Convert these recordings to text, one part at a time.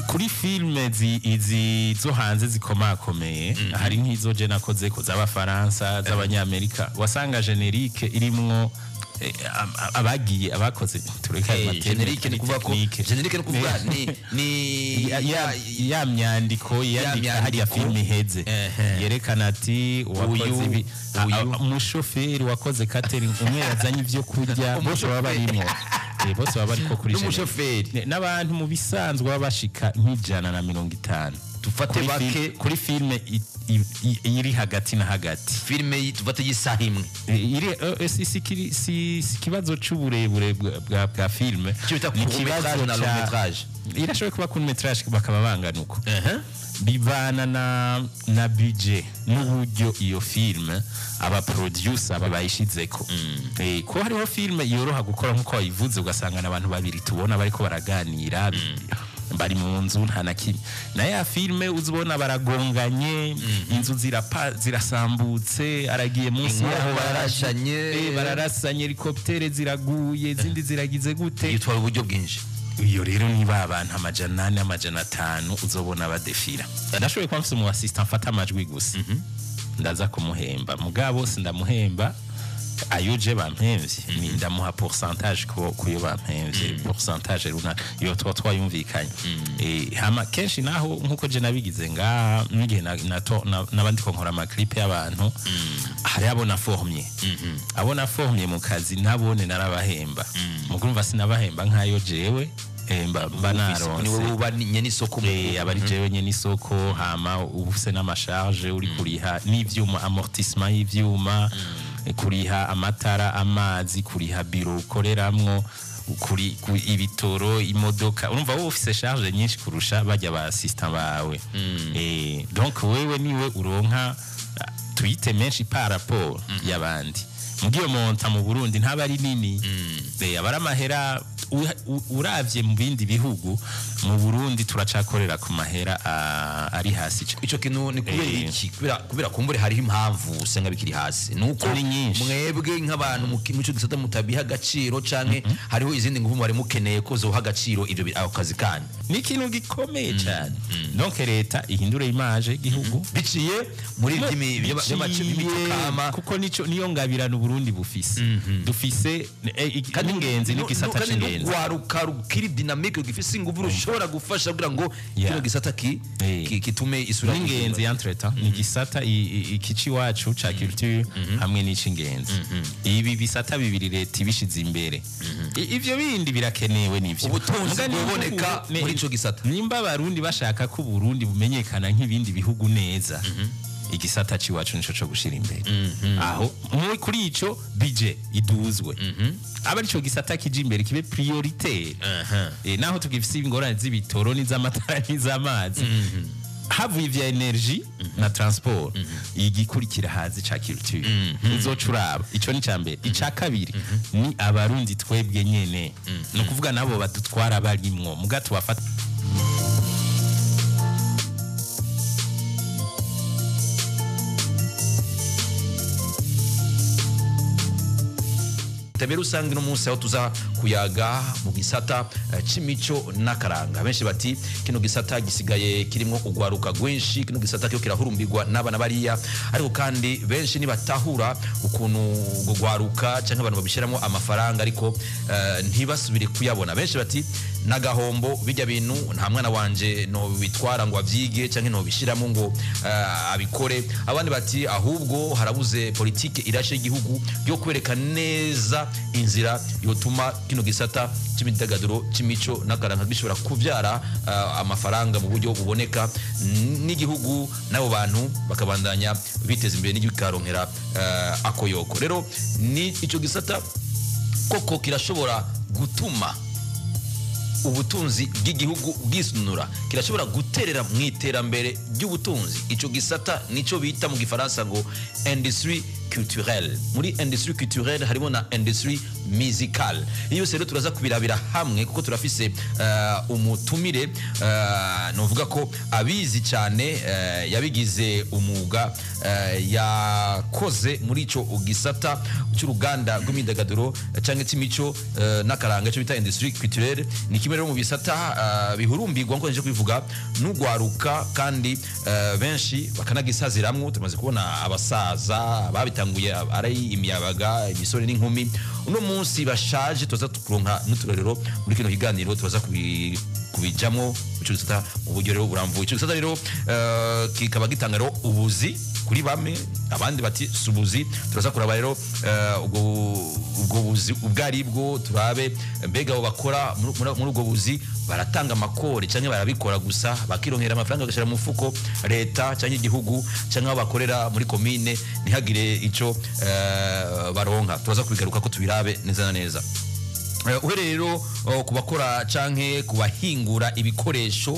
Kuri filme izi zo hanze zikomakomeye, hari nk'izo je nakoze ko z'Abafaransa, z'Abanyamerika, wasanga générique irimwo abagiye abakoze, tureka ayo ma termes. Générique ni kuvuga ko technique. Générique ni kuvuga ni Ya myandiko yandika hariya myandiko. Filime iheze yerekana ati uwakoze Uyu, ibi, uyu. umushoferi wakoze catering, umwe yazanye ivyo kurya, bose baba barimwo. Bose baba bariko kuri N'umushoferi. générique. N'abantu mu bisanzwe baba bashika nk'150. Dufate Kuri bake. Kuri filme iri hagati na hagati. Filime tufate y'isaha imwe. Iri si ikibazo c'uburebure bwa filme. Icyo bita Ni court ikibazo métrage na long métrage. Irashoboye kuba court métrage bakaba bangana uko, bivana na budget n'uburyo iyo filme aba producer aba bayishizeko. Ko hariho filme yoroha gukora nk'uko wayivuze, ugasanga n'abantu babiri tubona bariko baraganira, bari mu nzu, nta na kimwe, na ya filme uzibona baragonganye, inzu zirapa, zirasambutse, aragiye munsi Inkoho y'aho. bararashanye. Bararasanye, hélicoptère ziraguye, izindi ziragize gute. Yitwara uburyo bwinshi. Iyo rero niba abantu 400, 500 uzobona badefira. Ndashoboye kuba mfise umu assistant mfata amajwi gusa, ndaza kumuhemba, mugabo sindamuhemba ayo je bampemvye, ni ndamuha pourcentage kuyo bampemvye, pourcentage runaka iyo tuba twayumvikanye. Hama kenshi naho nkuko je nabigize ngaha, n'igihe n'abandi ko nkora ama clip y'abantu, hari abo naformye, abo naformye mu kazi nabone narabahemba. Mugurumva sinabahemba nkayo jewe mba naronse. Ni wowe uba nyene isoko. Aba ari jewe nyene isoko. Hama uba ufise n'ama charges uri kuriha n'ivyuma, amortissement y'ivyuma, kuriha amatara, amazi, kuriha biro ukoreramwo, kuri ibitoro, imodoka. Urumva wowe ufise charge nyinshi kurusha bajya ba assistant bawe. Donc wewe niwe uronka tuyite menshi par rapport y'abandi. Mugiyo montant mu Burundi ntaba ari nini. Aba ari amahera uravye mu bindi bihugu, mu Burundi turacakorera ku mahera ari hasi cane. Ico kintu ni kubera iki? Kubera kumbure hariho impamvu usanga bikiri hasi, nuko Ni nyinshi. mwebwe nk'abantu muco gisata mutabiha agaciro, canke hariho izindi nguvu mwari mukeneye ko zoha agaciro ivyo ako kazi kanyu? Ni ikintu gikomeye cyane. Donc leta ihindure image y'igihugu biciye muri by'imico kama. Kuko nico niyo ngabirano Burundi bufise, dufise n'ingenzi n'igisata kandi c'ingenzi. N'urwaruka rukiri dynamique, gifise inguvu, rushobora gufasha kugira ngo kino gisata kitume isura N'ingenzi. Entre-temps ni igisata ikici iwacu ca culture hamwe n'ic'ingenzi. Ibi bisata bibiri leta ibishize imbere, ivyo bindi birakenewe nivyo. Ubutunzi Muga nimba buboneka muri ico gisata. Nimba Abarundi bashaka ko Uburundi bumenyekana nk'ibindi bihugu neza, igisata c'iwacu nico co gushira imbere. Aho kuri ico budget iduzwe, aba arico gisata kija imbere, kibe prioritaire. Naho tugifise ingorane z'ibitoro n'iz'amatara n'iz'amazi, havuye ivya énergie na transport, igikurikira hazi ca culture. Uzoca uraba ico ni ca mbere. Ica kabiri ni Abarundi twebwe nyene, ni ukuvuga nabo badutwara barimwo, muga tubafata. Iterambere rusange. No munsi aho tuza kuyaga mu gisata c'imico n'akaranga, benshi bati kino gisata gisigaye kirimo ugwaruka rwinshi, kino gisata cyo kirahurumbirwa n'abana bariya, ariko kandi benshi nibatahura ukuntu urwo gwaruka canke abantu babishiramo amafaranga ariko ntibasubire kuyabona. Benshi bati n'agahombo bijya bintu, nta mwana wanje no bitwara ngo avyige canke no bishiramo ngo abikore. Abandi bati ahubwo harabuze politike irashe y'igihugu yo kwereka neza inzira yotuma kino gisata c'imyidagaduro, c'imico n'akaranga gishobora kuvyara amafaranga mu buryo buboneka, n'igihugu n'abo bantu bakabandanya biteza imbere, n'igihugu kikaronkera akoyoko. Rero ni ico gisata koko kirashobora gutuma ubutunzi bw'igihugu bwisunura, kirashobora guterera mu iterambere ry'ubutunzi. Ico gisata nico bita mu Gifaransa ngo industrie. Culturelle. Muri industrie culturelle harimo na industrie musicale. Iyo yose rero turaza kubirabira hamwe, kuko turafise umutumire, novuga ko abizi cyane, yabigize umwuga, yakoze muri ico gisata cy'uruganda rw'imyidagaduro canke cy'imico n'akaranga, cyo bita industrie culturelle. Ni kimwe rero mu bisata bihurumbirwa, nko nje kubivuga, n'ugwaruka, kandi benshi bakanagisaziramwo. Tumaze kubona abasaza babitanguye ari imiyabaga, imisore n'inkumi, uno munsi bashaje. Tuza tukuronka n'uturorero muri kino kiganiro, tubaza kubijamwo ico gisata mu buryo rero buramvuye. Ico gisata rero kikaba gitanga rero ubuzi kuri bamwe, abandi bati si ubuzi. Turaza kuraba rero ubwo buzi ubwo ari bwo, turabe mbega abo bakora muri ubwo buzi baratanga amakori, cyangwa barabikora gusa bakironkera amafaranga bagashyira mu mufuko, leta cyangwa igihugu cyangwa aho bakorera muri komine ntihagire ico baronka. Turaza kubigaruka ko tubirabe neza na neza. Uhereye rero ku bakora canke ku bahingura ibikoresho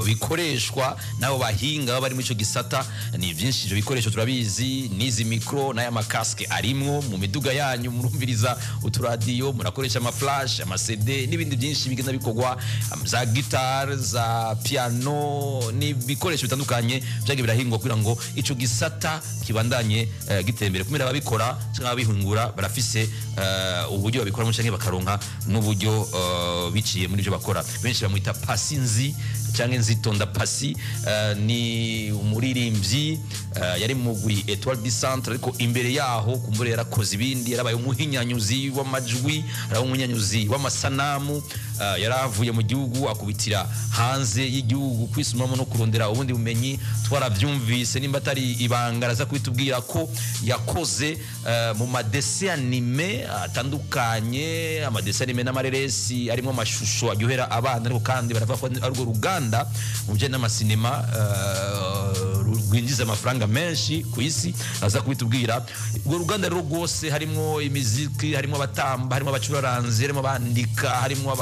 bikoreshwa n'abo bahinga baba bari muri ico gisata, ni byinshi ivyo bikoresho turabizi, n'izi micro n'aya ma casques arimwo mu miduga yanyu, murumviriza uturadiyo, murakoresha ama flash, ama CD n'ibindi byinshi bigenda bikorwa, za guitare, za piano, n'ibikoresho bitandukanye byagiye birahingwa kugira ngo ico gisata kibandanye gitera imbere. Kumira ababikora canke ababihingura barafise uburyo babikoramo canke bakaronka n'uburyo biciye muri ibyo bakora. Benshi bamwita Pasi Nzi cyangwa Nzitonda Pasi, ni umuririmbyi, yari mu mugwi Etoile du Centre, ariko imbere yaho kumbure yarakoze ibindi, yarabaye umuhinyanyuzi w'amajwi, yarabaye umuhinyanyuzi w'amasanamu, yaravuye mu gihugu akubitira hanze y'igihugu kwisumamo no kurondera ubundi bumenyi. Twaravyumvise, nimba atari ibanga araza kubitubwira, ko yakoze mu ma dessins animés atandukanye, ama dessins animés n'amareresi arimo amashusho aryohera abana. Ariko kandi baravuga ko ari urwo ruganda mu bijyanye n'amasinema rwinjiza amafaranga menshi ku isi, aza kubitubwira. Urwo ruganda rero rwose harimo imiziki, harimo abatamba, harimo abacuraranzi, harimo abandika, harimo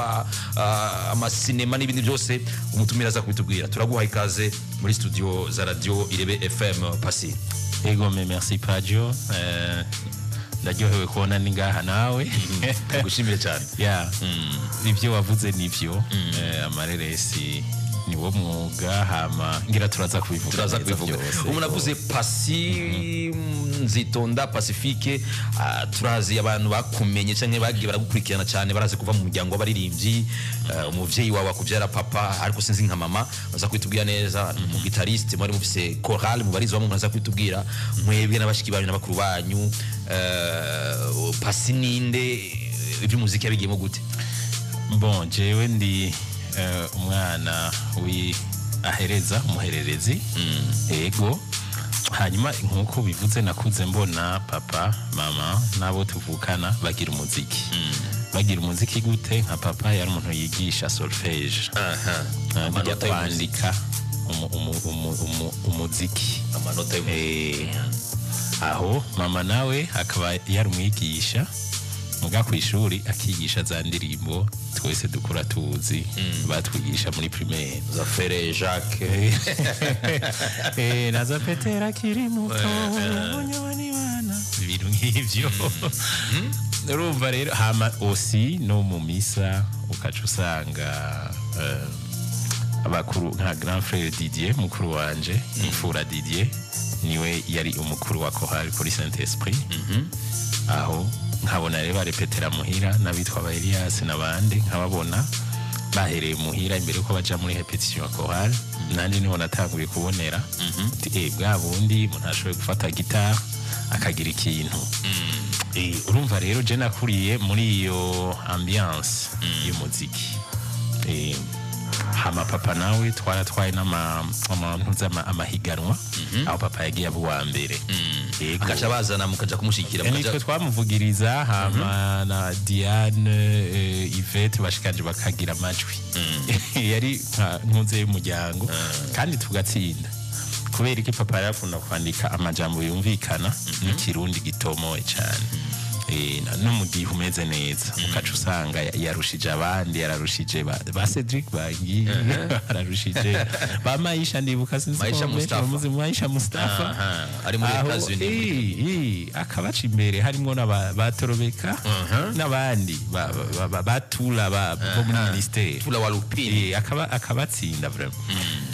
amasinema n'ibindi byose, umutumire aza kubitubwira. Turaguha ikaze muri studio za Radio Irebe FM, Pasi. Ego me, merci Pajo. Ndaryohewe kubona ni ngaha nawe. Gushimire cyane. Ya, ibyo wavuze nivyo. Amareresi niwo mwuga, hama ngira turaza kubivuga Turaza neza kubivuga. byose. Umuntu avuze Pasi Nzitonda Pacifique, turazi abantu bakumenye canke bagiye baragukurikirana cyane, barazi kuva mu muryango w'abaririmbyi, umuvyeyi wawe akubyara papa, ariko sinzi nka mama, baza kwitubwira neza, ni umu guitariste, mwari mufise chorale mubarizwamo, muraza kwitubwira mwebwe n'abashiki banyu n'abakuru banyu. Pasi ninde? Iby'umuziki yabigiyemo gute? Bon, jewe ndi umwana wi ahereza, umuhererezi. Ego, hanyuma nk'uko bivuze, nakuze mbona papa, mama n'abo tuvukana bagira umuziki. Bagira umuziki gute? Nka papa yari umuntu yigisha solfège. Bijya Amanota y'umuziki. Kwandika umuziki. Amanota y'umuziki. Aho mama nawe akaba yari umwigisha muga ku ishuri, akigisha za ndirimbo twese dukura tuzi, batwigisha muri primaire. Za Frère Jacques. Na za Petera akiri muto yabonye bana, ibintu nk'ivyo. Urumva rero, hama aussi no mu misa ukaca usanga abakuru nka grand frère Didier, mukuru wanje imfura Didier, niwe yari umukuru wa chorale kuri Saint Esprit. Aho nkabona rero barepetera muhira n'abitwa ba Elias n'abandi, nkababona bahereye muhira imbere yuko baja muri répétition ya chorale. Nanje niho natanguye kubonera nti, bwa bundi umuntu ashoboye gufata guitare akagira ikintu. Urumva rero je nakuriye muri iyo ambiance y'umuziki. Hama papa nawe twaratwaye amahiganwa, aho papa yagiye aba uwa mbere. Yego. Akaca bazana mukaja kumushyigikira. Nitwe twamuvugiriza, hama na Diane, Yvette bashikanje bakagira amajwi. Yari nka ntuze y'umuryango, kandi tugatsinda. Kubera iki? Papa yarakunda kwandika amajambo yumvikana n'ikirundi gitomoye cyane. N'umudiho umeze neza, ukaca usanga yarushije abandi, yararushije ba Cedric Bangi, ararushije ba Maisha, ndibuka, sinzi ko Maisha benshi Mustafa. bamuzi, Maisha Mustafa. Aha, ari muri Aho, Etats-Unis, muri akabaca imbere, harimwo n'aba Batorobeka n'abandi batura bo muri ministère. Tula wa Lupini. Akabatsinda vraiment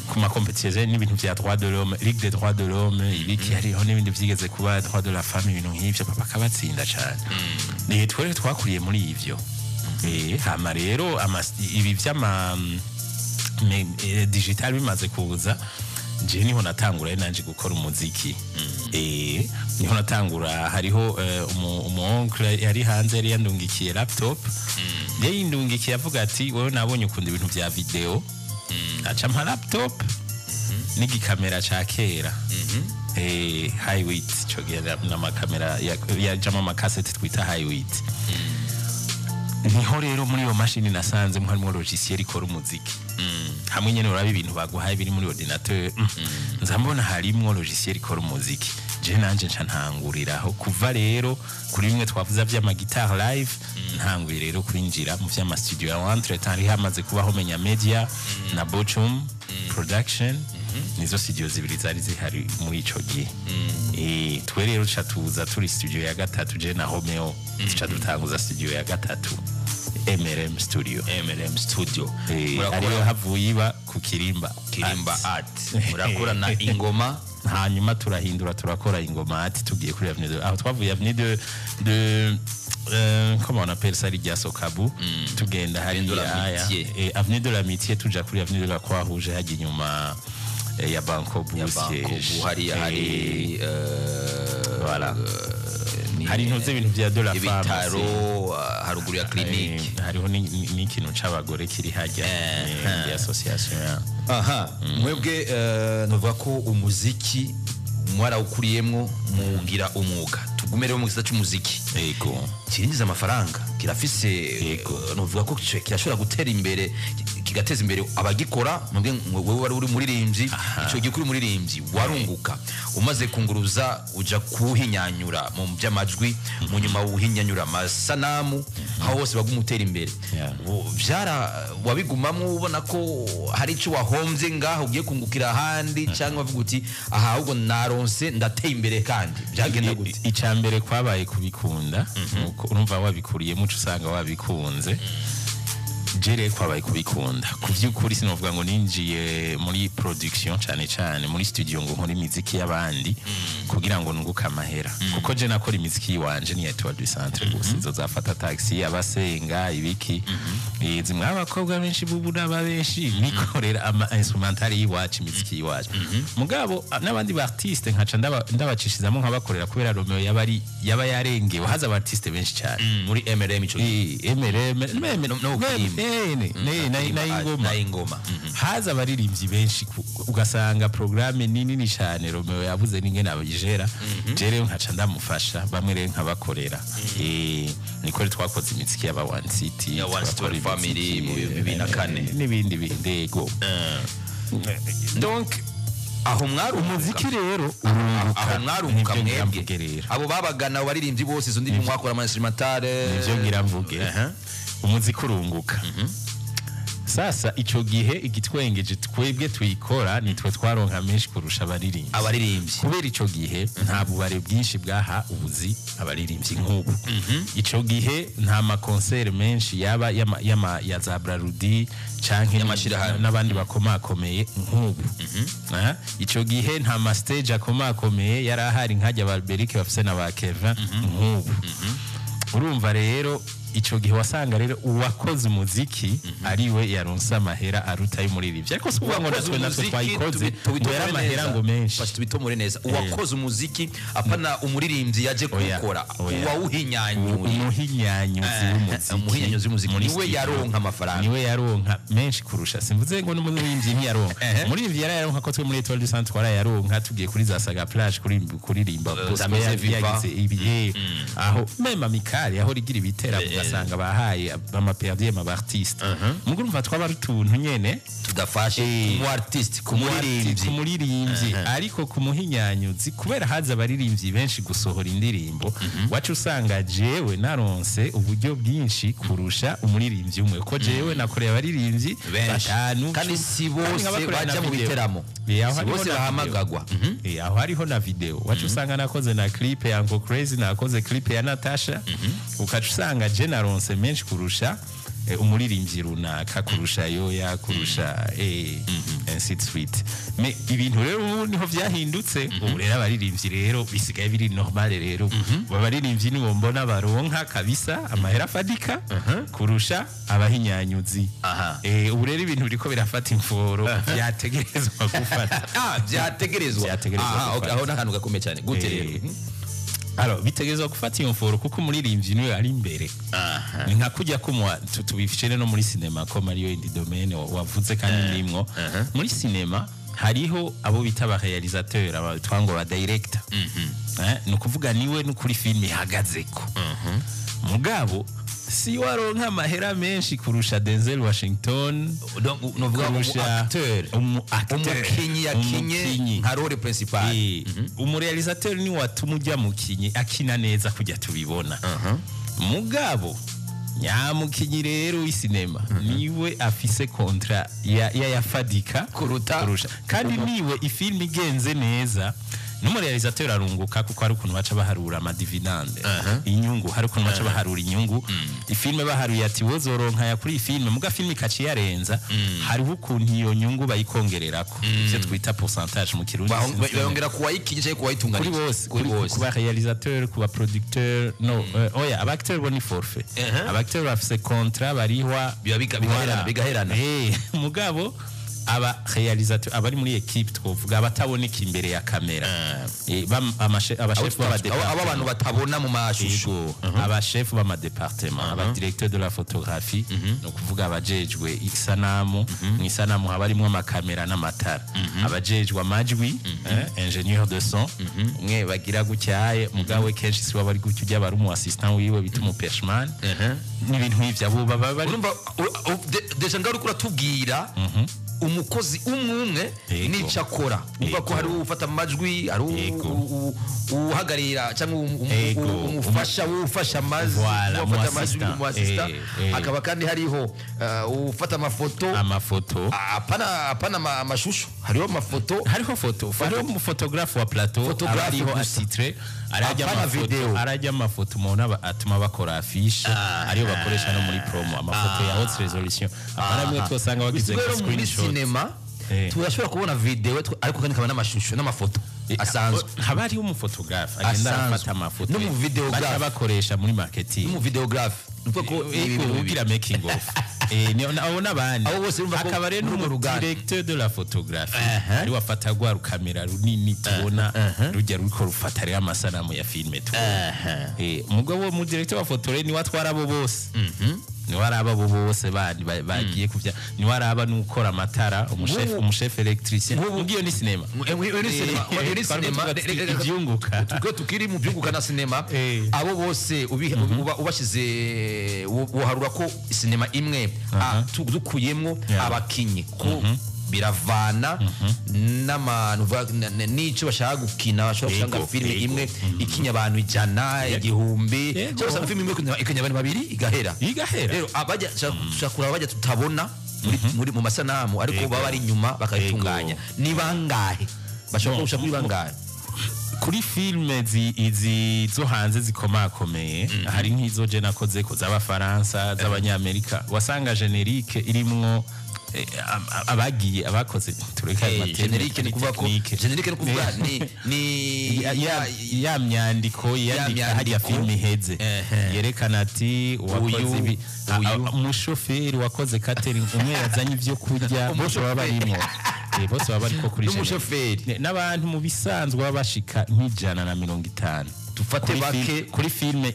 ku ma compétition n'ibintu vya droit de l'homme, ligue des droits de l'homme, ibiki, hariho n'ibindi vyigeze kuba droit de la femme, ibintu nk'ivyo, papa akabatsinda cane. Ni twere twakuriye muri ivyo. Hama rero ibi vy'ama digital bimaze kuza, je niho natangura rero nanje gukora umuziki. Niho natangura, hariho umu oncle yari hanze, yari yandungikiye laptop. Yari yindungikiye avuga ati: "Wewe nabonye ukunda ibintu vya video." Aca mpa laptop n'igikamera ca kera, Hiwit, ico gihe n'amakamera yajamo amakasete twita Hiwit. Niho rero muri iyo mashini nasanzemo harimo logiciel ikora umuziki, hamwe nyene uraba ibintu baguhaye biri muri ordinateur. Nza mbona harimwo logiciel ikora umuziki, je nanje nca ntanguriraho. Kuva rero kuri bimwe twavuze vy'ama guitare live, ntanguye rero kwinjira mu vy'ama studio ya entre temps hari hamaze kubaho Menya Media na Bochum Production, nizo studio zibiri zari zihari muri ico gihe. Twe rero tuca tuza turi studio ya gatatu, je na Romeo tuca dutanguza studio ya gatatu, MRM Studio. MLM Studio. Ariyo havuye iba ku Kirimba. Kirimba Art. Art, murakorana ingoma. Hanyuma turahindura, turakora ingoma ati tugiye kuri avenue de, aho twavuye avenue de comment on appelle ça, rya Sokabu, tugenda Avenue de hariya aya l'Amitié. Avenue de l'Amitié, tuja kuri avenue de la Croix Rouge, hajya inyuma ya Banco Ya Bu Banco siège. hariya hari Voilà. Hari intuze ibintu vya de la femme ibitaro aussi. Haruguru ya clinique. Hariho n'ikintu c'abagore kiri hajya, association ya Aha mwebwe, novuga ko umuziki mwarawukuriyemwo mugira umwuga. Tugume rero mu gisata c'umuziki. Yego. Kirinjiza amafaranga, kirafise Yego. Novuga ko kirashobora gutera imbere, kigateza imbere abagikora. Mwebwe wewe wari uri muririmbyi ico gihe, uri muririmbyi warunguka, umaze kunguruza uja kuhinyanyura mu by'amajwi, mu nyuma uhinyanyura amasanamu, aho hose baguma utera imbere. Vyara wabigumamwo ubona ko hari ico wahombye ngaho ugiye kungukira ahandi, cyangwa bavuga uti: "Aha ahubwo naronse, ndateye imbere"? Kandi byagenda gute? Icya mbere kwabaye kubikunda. Nuko urumva wabikuriyemo, uca usanga wabikunze. Je rero kwabaye kubikunda ku by'ukuri. Sinovuga ngo ninjiye muri production cyane cyane muri studio ngo nkore imiziki y'abandi kugira ngo nunguke amahera, kuko je nakora imiziki yiwanje, ni Etoile du Centre gusa, izo zafata taxi, abasenga, ibiki. Zimwe abakobwa benshi bubu n'aba benshi nikorera ama instrumental y'iwacu, imiziki y'iwacu. Mugabo n'abandi ba artiste nkaca ndabacishizamo nkabakorera, kubera Romeo yaba ari yaba yarengewe, haza aba artiste benshi cyane. Muri MRM ico gihe. MRM meme no Kirimba. Ne na ingoma. Na ingoma. Haza abaririmbyi benshi, ugasanga programme ni nini cyane, Romeo yabuze n'ingene abijera. Je rero nkaca ndamufasha, bamwe rero nkabakorera. Niko rero twakoze imiziki y'aba One City. Ya One City Twakora Family imiziki, mu 2004. N'ibindi bindego. Donc Aho mwarunguka. Umuziki rero urunguka. Aho mwarunguka Nivyo ngira mwebwe mvuge rero. Abo babagana, abo baririmbyi bose, izo ndirimbo mwakora ama instrumentale. Nivyo ngira mvuge. Umuziki urunguka. Sasa ico gihe igitwengeje, twebwe tuyikora nitwe twaronka menshi kurusha abaririmbyi. Abaririmbyi. Kubera ico gihe nta bubare bwinshi bwaha ubuzi abaririmbyi nk'ubu. Ico gihe nta ma concert menshi yaba ya za Brarudi canke Y'amashirahamwe. n'abandi bakomakomeye nk'ubu. Ico gihe nta ma stage akomakomeye yari ahari nkajya ba Alberic bafise na ba Kevin nk'ubu. Urumva rero ico gihe wasanga rero uwakoze umuziki ariwe yaronse amahera aruta y'umuririmbyi, ariko si ukuvuga ngo Uwakoze natwe umuziki, twayikoze ngo yari amahera ngo menshi. Basi tubitomore neza: uwakoze umuziki, apana umuririmbyi yaje Oya, kuwukora. Oya. Uwawuhinyanyuriye. Umuhinyanyuzi w'umuziki. Umuhinyanyuzi w'umuziki Muri niwe studio. yaronka amafaranga. Niwe yaronka menshi kurusha. Simvuze ngo n'umuririmbyi ntiyaronka. Umuririmbyi yarayaronka, ko twe muri Etoile du Centre twarayaronka tugiye kuri za Saga Plage kuririmba. Za Bosco Maison Viva. yagize ibihe aho même amicale aho rigira ibiteramo. Ugasanga bahaye ama per diem aba artiste. Mugo urumva twaba ari utuntu nyene tudafashe ku mu artiste, ku muririmbyi. Ku muririmbyi. Ariko ku muhinyanyuzi, kubera haza abaririmbyi benshi gusohora indirimbo, wacu usanga jewe naronse uburyo bwinshi kurusha umuririmbyi umwe, ko jewe nakoreye abaririmbyi benshi batanu, kandi 10, si kandi bose nkabakorera baja na mu video. biteramo, Aho si hariho bose na video. bahamagagwa. Aho hariho na video. Wacu usanga nakoze na clip ya Uncle Crazy, nakoze clip ya Natasha, ukaca usanga je naronse menshi kurusha umuririmbyi runaka, kurusha yoya, kurusha ainsi de suite. Mais ibintu rero ubu niho vyahindutse. Ubu rero abaririmbyi rero bisigaye biri normal. Rero abaririmbyi nibo mbona baronka kabisa amahera afadika kurusha abahinyanyuzi. Ubu rero ibintu biriko birafata imforo vyategerezwa gufata. Ah, byategerezwa. Vyategerezwa Aha, okay, gufata. aho n'akantu gakomeye cyane. Gute rero? Alors, bitegerezwa gufata iyo mforo kuko umuririmbyi niwe ari imbere. Ni nka kujya kumwa tubifishene no muri sinema, ko mariyo indi domaine wavuze kandi nimwo muri sinema hariho abo bita aba réalisateur, aba twango ba director. Ni ukuvuga niwe n'ukuri film ihagazeko. Mugabo si waronka amahera menshi kurusha Denzel Washington, Donc novuga umu kurusha acteur, umu acteur, umukinyi yakinye umukinyi. nka rôle principal. Umuréalisateur ni watuma ujya mukinyi akina neza kujya tubibona. Mugabo nyamukinyi rero w'isinema niwe afise contrat ya yafadika kuruta kurusha, kandi niwe ifilm igenze neza n'umuréalisateur arunguka, kuko hari ukuntu baca baharura amadividende, inyungu. Hari ukuntu baca baharura inyungu ifilme, baharuye ati wozoronka ya kuri iyi filme, muga filme ikaca iyarenza, hariho ukuntu iyo nyungu bayikongererako, ivyo twita pourcentage mu Kirundi. Sinzi. Bayongera kuwayikinye cyangwa Kuri kuwayitunganije? Bose. Kuri bose. Kuba réalisateur, kuba producteur, no, oya, abacteur bo ni forfait. Abacteur bafise contrat barihwa. Biba bigaherana, Voilà. bigaherana. Mugabo aba réalisateur abari muri équipe, twovuga abataboneka imbere ya kamera, abashefu abo abantu batabona mu mashusho. Yego, abashefu b'amadépartement, abadirecteur de la photographie, ni ukuvuga abajejwe isanamu. Mu isanamu haba harimwo amakamera n'amatara, abajejwe amajwi, ingénieur de son, umwe bagira gutyaye, mugabo kenshi si waba ari gutya, ujya aba ari umu assistant wiwe bita umu perchman n'ibintu nk'ivyo, abo baba bari Urumva déjà ngaho uriko uratubwira umukozi umwe umwe n'icyo akora. Urumva ko hari ufata amajwi, hari uhagararira cyangwa umufasha ufasha amajwi, Voilà, ufata amajwi, umu assistant. umu assistant. Hakaba kandi hariho ufata amafoto. Amafoto. Apana amashusho, hariho amafoto. Hariho foto, hariho umuphotographe wa plateau. Photographe Aba ariho gusa. attitré, arajya Apana amafoto video. Arajya amafoto umuntu atuma bakora affiche, ariyo bakoresha no muri promo, amafoto ya haute résolution, apana bimwe twosanga bagize Rero nka muri screenshot. sinema turashobora kubona video ariko kandi ikaba n'amashusho n'amafoto asanzwe. Haba hariho umuphotographe agenda Asanzwe. arafata amafoto No mu videographe. baca bakoresha muri marketing. N'umu videographe, ni ukuvuga ko ni ibintu bibiri. Ugira making of. Abo n'abandi. Abo bose urumva ko Hakaba rero muri urwo ruganda. directeur de la photographie, ari wafata rwa rukamera runini tubona rujya ruriko rufata rero amasanamu ya filme tubona. Mugabo mu directeur wa photo rero niwe atwara abo bose, niwe araba abo bose bandi bagiye kuvya, niwe araba n'ukora amatara, umuchef, umuchef électricien. Mugiyo ni sinema. Ni sinema, ni Twari sinema. tuvuga tuti ivyunguka. Twe tukiri mu byunguka na sinema, abo bose ubashize woharura ko sinema imwe dukuyemwo abakinyi, ko biravana n'abantu n'icyo bashaka gukina, bashobora gusanga filime imwe ikinya abantu 100, 1000, cyangwa usanga filime imwe ikinya abantu babiri igahera. Igahera. Rero abajya dushaka kuraba bajya tutabona muri mu masanamu, ariko baba bari inyuma bakabitunganya, ni bangahe bashobora kurusha kuri bangahe? Kuri filme izi zo hanze zikomakomeye, hari nk'izo je nakoze ko z'Abafaransa, z'Abanyamerika, wasanga générique irimwo abagiye abakoze, tureka ayo materme Générique ni ari kuvuga ko technique. Générique ni kuvuga ni Ya myandiko yandika hajya myandiko. filime iheze, yerekana ati uwakoze Uyu, ibi, uyu. Umushoferi wakoze catering, umwe yazanye ivyo kurya, bose baba barimwo. Bose baba bariko kuri générique. N'umushoferi. N'abantu mu bisanzwe baba bashika nk'150. Dufate Kuri bake. Kuri filme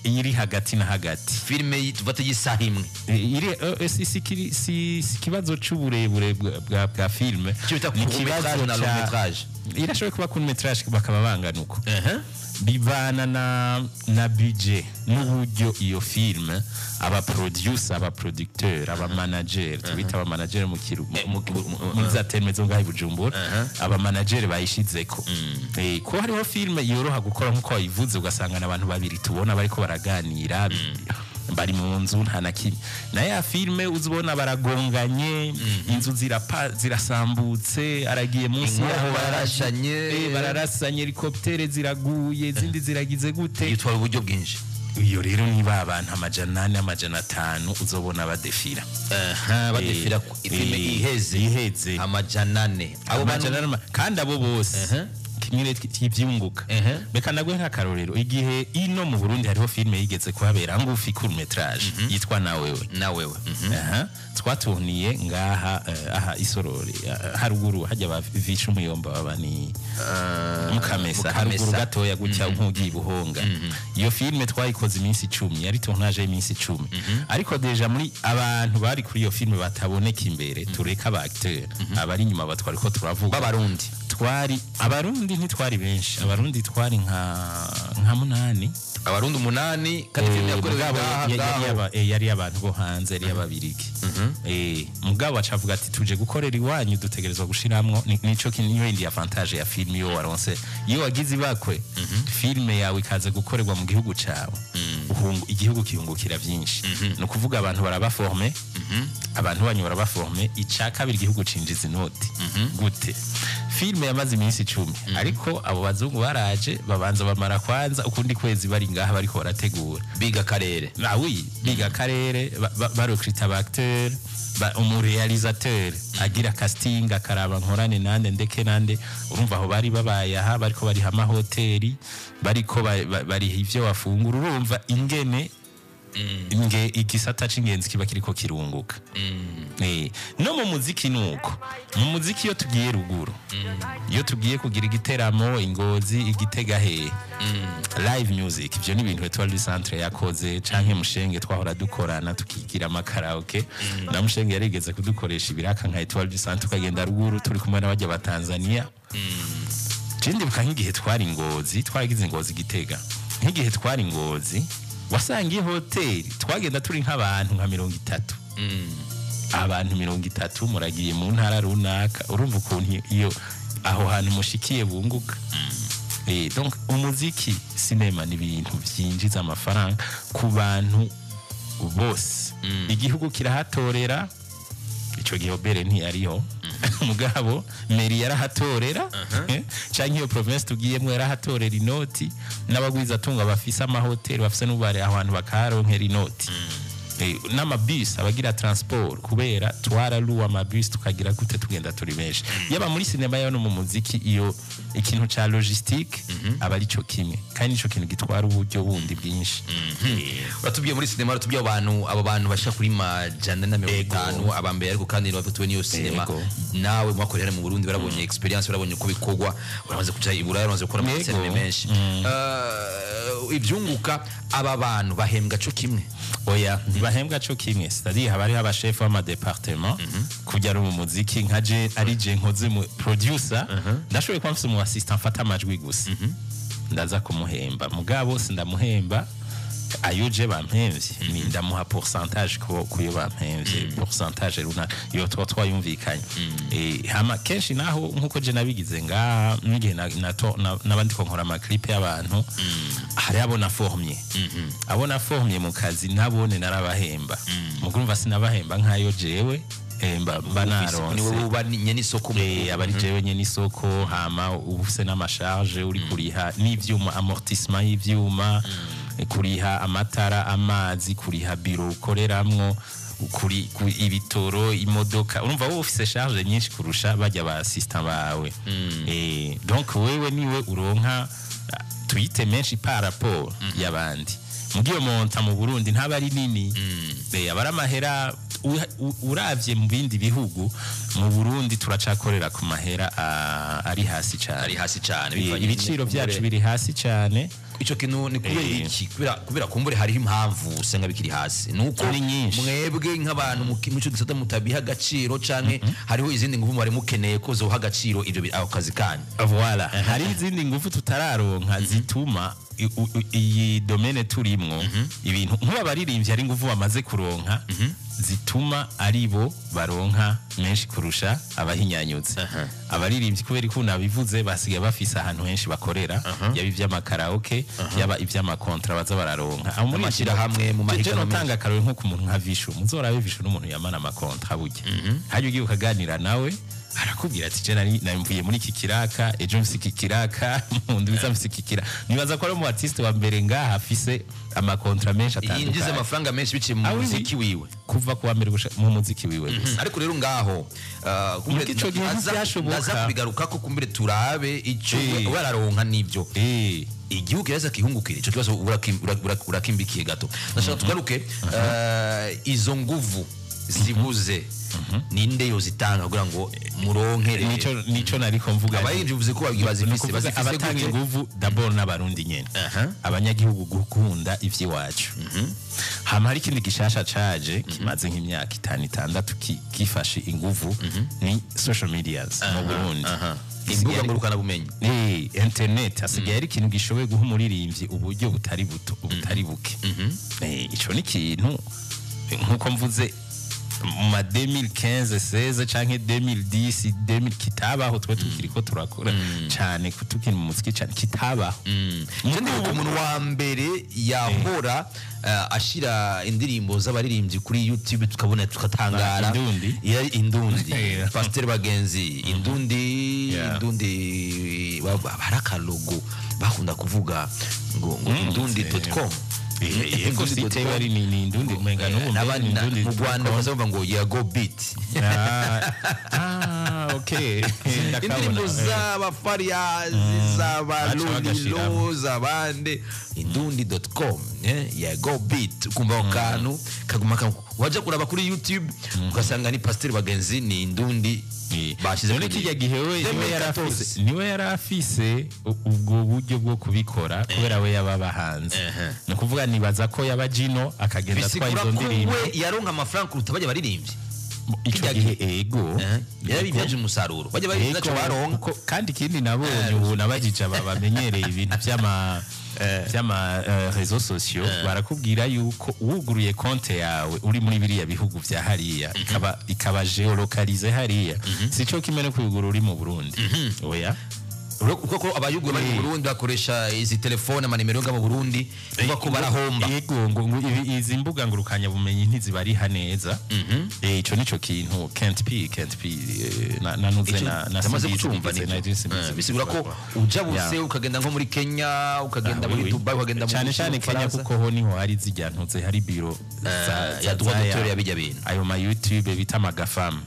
iri hagati na hagati. Filime dufate y'isaha imwe. Iri si kibazo c'uburebure bwa filme. Icyo bita Ni court ikibazo métrage na long métrage. Irashoboye kuba court métrage bakaba bangana uko. Bivana na budget n'uburyo iyo film, aba producer, aba producteur, aba manager, tubita aba manager mu kiru muri za terme zo ngaho i Bujumbura, aba manager bayishizeko. Ko hariho film yoroha gukora nkuko wayivuze, ugasanga n'abantu babiri tubona bariko baraganira, bari mu nzu, nta na kimwe. Na ya film uzibona baragonganye, inzu zirapa, zirasambutse, aragiye munsi Inkoho yaho. Bararashanye. Bararasanye, hélicoptère ziraguye, izindi ziragize gute. Yitwara uburyo bwinshi. Iyo rero niba abantu 400, 500 uzobona badefira. Aha, badefira filime iheze. Iheze. 400 abo bantu. 400 kandi abo bose kimwe kivyunguka. Reka ndaguhe nk'akarorero: igihe ino mu Burundi hariho filime yigeze kuhabera ngufi, court métrage, yitwa Nawewe. Nawewe. Aha twatuniye ngaha, aha isorore, haruguru hajya bavisha umuyomba baba ni Mukamesa. Mukamesa. Haruguru gatoya gutya nk'ugiye Buhonga. Iyo filime twayikoze iminsi 10, yari tournage y'iminsi 10. Ariko déjà muri abantu bari kuri iyo filime bataboneka imbere, tureka aba acteur, abari inyuma batwari ko turavuga b'Abarundi. Twari Abarundi, ntitwari benshi. Abarundi twari nka munani. Abarundi umunani, kandi filime yakorewe Mugabo ngaha yari ngaho. Yari abantu bo hanze, yari y'Ababirigi. Mugabo acavuga ati: "Tuje gukorera iwanyu, dutegerezwa gushiramwo." Nico niyo yindi avantage ya film iyo waronse, iyo wagize ibakwe filime yawe ikaza gukorerwa mu gihugu cawe, igihugu kihungukira byinshi. Ni ukuvuga abantu barabaforme, abantu banyu barabaforme. Ica kabiri, igihugu cinjiza inoti. Gute? Filime yamaze iminsi 10, ariko abo bazungu baraje babanza bamara kwanza ukundi kwezi bari ngaha bariko barategura. Biga akarere. Ah oui, biga akarere, barecruta aba acteur, umuréalisateur agira casting, akaraba nkorane nande, ndeke nande. Urumva aho bari babaye aha bariko bariha amahoteli, bariko bariha ivyo bafungura. Urumva ingene nge igisata c'ingenzi kiba kiriko kirunguka. No mu muziki nuko. Mu muziki, iyo tugiye ruguru, iyo tugiye kugira igiteramo Ingozi, Igitega, hehe, live music, ivyo ni ibintu Etoile du Centre yakoze, canke Mushenge twahora dukorana tukigira amakaraoke. Na Mushenge yarigeze kudukoresha ibiraka nka Etoile du Centre, tukagenda ruguru turi kumwe n'abajya ba Tanzania. Je ndibuka nk'igihe twari Ngozi, twaragize Ngozi, Gitega, nk'igihe twari Ngozi wasanga hoteli twagenda turi nk'abantu nka 30. Abantu 30 muragiye mu ntara runaka, urumva ukuntu iyo aho hantu mushikiye bunguka. Donc umuziki, sinema ni ibintu byinjiza amafaranga ku bantu bose. Igihugu kirahatorera. Ico gihe OBR ntiyariho, mugabo mairie yarahatorera, canke iyo province tugiyemwo yarahatorera inoti, n'abagwizatunga bafise amahoteli, bafise n'ubare aho hantu bakaharonkera inoti. N'amabisi abagira transport, kubera twaraluwa amabisi tukagira gute, tugenda turi benshi. Yaba muri sinema, yaba no mu muziki, iyo ikintu ca logistique aba ari cyo kimwe, kandi nico kintu gitwara uburyo bundi bwinshi. Uratubwiye muri sinema, uratubwiye abantu, abo bantu bashika kuri 450 abambere, ariko kandi bafatiwe n'iyo sinema. Nawe mwakorera mu Burundi, barabonye experience, barabonye uko bikorwa, baramaze kuja i Buraya, baramaze gukora amasinema menshi. Ivyunguka, aba bantu bahembwa co kimwe? Oya, ntibahembwa co kimwe. C'est-à-dire haba hariho abashefu b'amadépartement. Kujya ari mu muziki, nka je ari je nkoze mu producer, ndashoboye kuba mfise umu assistant mfata amajwi gusa, ndaza kumuhemba, mugabo sindamuhemba ayo je bampemvye, ni ndamuha pourcentage ko kuyo bampemvye, pourcentage runaka iyo tuba twayumvikanye. Hama kenshi naho nkuko je nabigize ngaha, n'igihe n'abandi ko nkora amaclip y'abantu, hari abo naformye, abo naformye mu kazi nabone narabahemba. Mugurumva sinabahemba nkayo jewe mba naronse. Ni wowe uba nyene isoko. Aba ari jewe nyene isoko. Hama uba ufise n'amacharge, uri kuriha n'ivyuma, amortissement y'ivyuma, kuriha amatara, amazi, kuriha biro ukoreramwo, kuri ibitoro, imodoka. Urumva wowe ufise charge nyinshi kurusha bajya ba assistant bawe. Donc wewe niwe uronka, tuyite menshi par rapport y'abandi. Mugiyo montant mu Burundi ntaba ari nini. Aba ari amahera uravye mu bindi bihugu. Mu Burundi turacakorera ku mahera ari hasi cyane. Ari hasi cyane. Ibiciro byacu biri hasi cyane. Ico kintu ni kubera iki? Kubera kumbure hariho impamvu usanga bikiri hasi, nuko Ni nyinshi. mwebwe nk'abantu muco gisata mutabiha agaciro, canke hariho izindi nguvu mwari mukeneye ko zoha agaciro ivyo ako kazi kanyu? Voilà, hari izindi ngufu tutararonka zituma iyi domaine turimwo ibintu nk'ubu abaririmbyi ari nguvu bamaze kuronka zituma ari bo baronka menshi kurusha abahinyanyutse. Abaririmbyi, kubera ko nabivuze, basigaye bafise ahantu henshi bakorera, yaba ivy'amakaraoke, yaba ivy'ama contrats baza bararonka. Aho muri N'amashirahamwe mu Je mahiganwa. notanga akarorero nko ku muntu nka Vishu. Muzorabe Vishu n'umuntu yamana ama contrats burya. Hajya ugiye ukaganira nawe, arakubwira ati: "Je nari namvuye muri iki kiraka, ejo mfise iki kiraka, mu ndwi iza mfise iki kiraka." Nibaza ko ari umu artiste wa mbere ngaha afise ama contrats menshi Yinjiza atandukanye amafaranga menshi biciye mu Ah, oui, oui. muziki wiwe. Kuva kuwa mbere gushika mu muziki wiwe gusa. Ariko rero ngaho kumbure Muri ico gihe ntivyashoboka. Ndaza kubigarukako, kumbure turabe ico we araronka n'ibyo igihugu kiraheza kihungukira. Ico kibazo urakimbikiye gato. Ndashaka tugaruke, izo nguvu zibuze, ninde yozitanga kugira ngo muronke? Nico nariko mvuga. Abaririmbyi uvuze ko Ni bazifise. ukuvuga Bazifise abatanga gute? inguvu d'abord n'Abarundi nyene, abanyagihugu, gukunda ivy'iwacu. Hama hari ikindi gishasha caje kimaze nk'imyaka 5, 6 gifashe inguvu, ni social medias mu Burundi. Imbuga ngurukanabumenyi. Internet hasigaye ari ikintu gishoboye guha umuririmbyi uburyo butari buto, butari buke. Ico ni ikintu, nkuko mvuze, mu ma 2015, 16 canke 2010, 2000 kitabaho. Twe tukiriko turakora cane, tukiri mu muziki cane, kitabaho. Je ndibuka umuntu wa mbere yahora ashira indirimbo z'abaririmbyi kuri YouTube, tukabona, tukatangara. Ah, Indundi. Yari Indundi. Pasteur Bagenzi, Indundi. Indundi hari akalogo bakunda kuvuga ngo indundi.com. Yego, site yari ni Indundi, umenga n'ubu mbere N'abandi ni Indundi. Mu Rwanda baza ngo Yago Beat. Ah, okay. Ndakabona. Indirimbo z'aba Fariyazi, z'aba Baca Lolilo, bagashiramo. z'abande, indundi.com, Yago Beat. Ukumva ako kantu kaguma wajya kuraba kuri YouTube ugasanga ni Pasiteri Bagenzi, ni Indundi bashize None kuri kijya gihe we niwe yari 2014. afise, niwe yari afise ubwo buryo bwo kubikora, kubera we yababa hanze. Ni ukuvuga nibaza ko yaba jino akagenda atwaye Bisigura izo ko ndirimbo. we yaronka amafaranga kuruta bajya baririmbyi Ico kijya gihe, ego. Yarabibyaje umusaruro, bajya baririmbyi ntacyo baronka. Kandi ikindi nabonye ubu, nabajije aba bamenyereye ibintu vy'ama réseaux sociaux, barakubwira yuko wuguruye konte yawe uri muri biriya bihugu vya hariya, ikaba géolocalisé hariya, sico kimwe no kuyugura uri mu Burundi, oya. Kuko ko abayugura bari mu Burundi bakoresha izi telefone, amanimero yo mu Burundi, uvuga ko barahomba. Yego, ngo izi mbuga ngurukanya bumenyi ntizibariha neza. Ico nico kintu Kent P na nuze Ico na ndamaze simbizi kucumva bigeze nivyo. na je simbizi. Bisigura ko ujabuse ukagenda nko muri Kenya, ukagenda Ah, muri oui, oui. Dubai, ukagenda mu Cyane cyane Kenya, Bufaransa. kuko ho niho hari zijya ntuze, hari biro Ya droit d'auteur ya bijya bintu. Ayo ma YouTube bita ama GAFAM.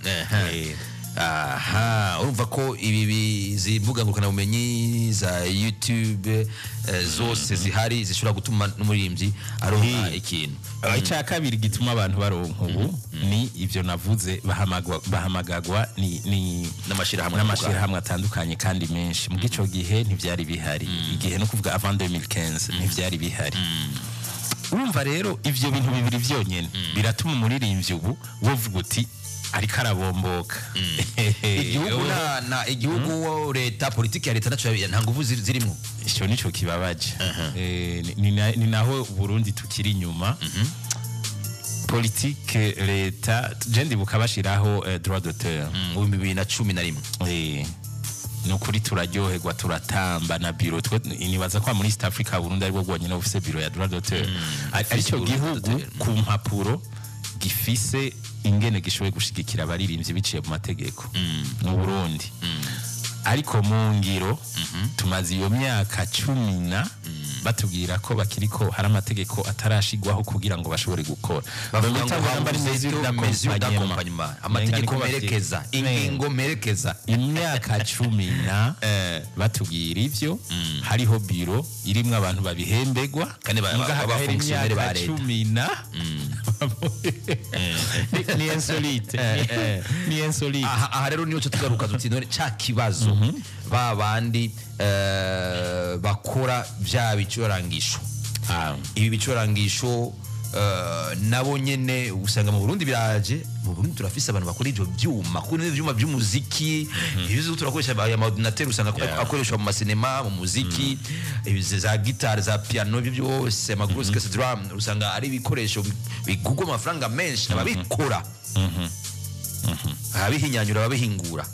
Aha urumva ko ibi izi mbuga ngurukanabumenyi za YouTube zose zihari zishobora gutuma n'umuririmbyi aronka ikintu. Icya kabiri gituma abantu baronka ubu ni ivyo navuze, bahamagagwa ni N'amashirahamwe. N'amashirahamwe atandukanye kandi menshi. Mu ico gihe ntivyari bihari. Igihe no kuvuga avant 2015 ntivyari bihari. Urumva rero ivyo bintu bibiri vyonyene biratuma umuririmbyi ubu wovuga uti ariko arabomboka. Igihugu na igihugu, leta, politiki ya leta naco nta nguvu zirimo. Ico nico kibabaje. Ni naho Burundi tukiri inyuma. Politike leta, je ndibuka bashiraho droit d'auteur Mu 2011. Ni ukuri turaryoherwa, turatamba na biro. Twe nibaza ko muri East Africa Burundi aribwo bwonyene bufise biro ya droit d'auteur. Aricyo Droit gihugu d'auteur. ku mpapuro gifise ingene gishoboye gushigikira abaririmbyi biciye mu mategeko mu Burundi, ariko mu ngiro tumaze iyo myaka 10 na batubwira ko bakiriko hari amategeko atarashigwaho kugira ngo bashobore gukora. Bavuga Bamwita ngo ngo ari habuze mesure mesure d'accompagnement. d'accompagnement, Umenga amategeko niko bavyi- merekeza, ingingo merekeza. Imyaka 10 na batubwira ivyo, hariho biro irimwo abantu babihembegwa Kandi muga hagahera b'abafonctionnaire ba imyaka leta. 10 na Ni insolite, ni insolite. Aha rero niyo tugaruka tuti none ca kibazo ba bandi bakora vya bicurangisho, ibi bicurangisho nabo nyene usanga mu Burundi biraje. Mu Burundi turafise abantu bakora ivyo vyuma, kuko n'ivyo vyuma vy'umuziki ibyo turakoresha, aya ordinateur usanga akoreshwa mu masinema, mu muziki, za guitare, za piano, ibyo byose, ama grosse caisse drum, usanga ari ibikoresho bigurwa amafaranga menshi. Ababikora, ababihinyanyura, ababihingura,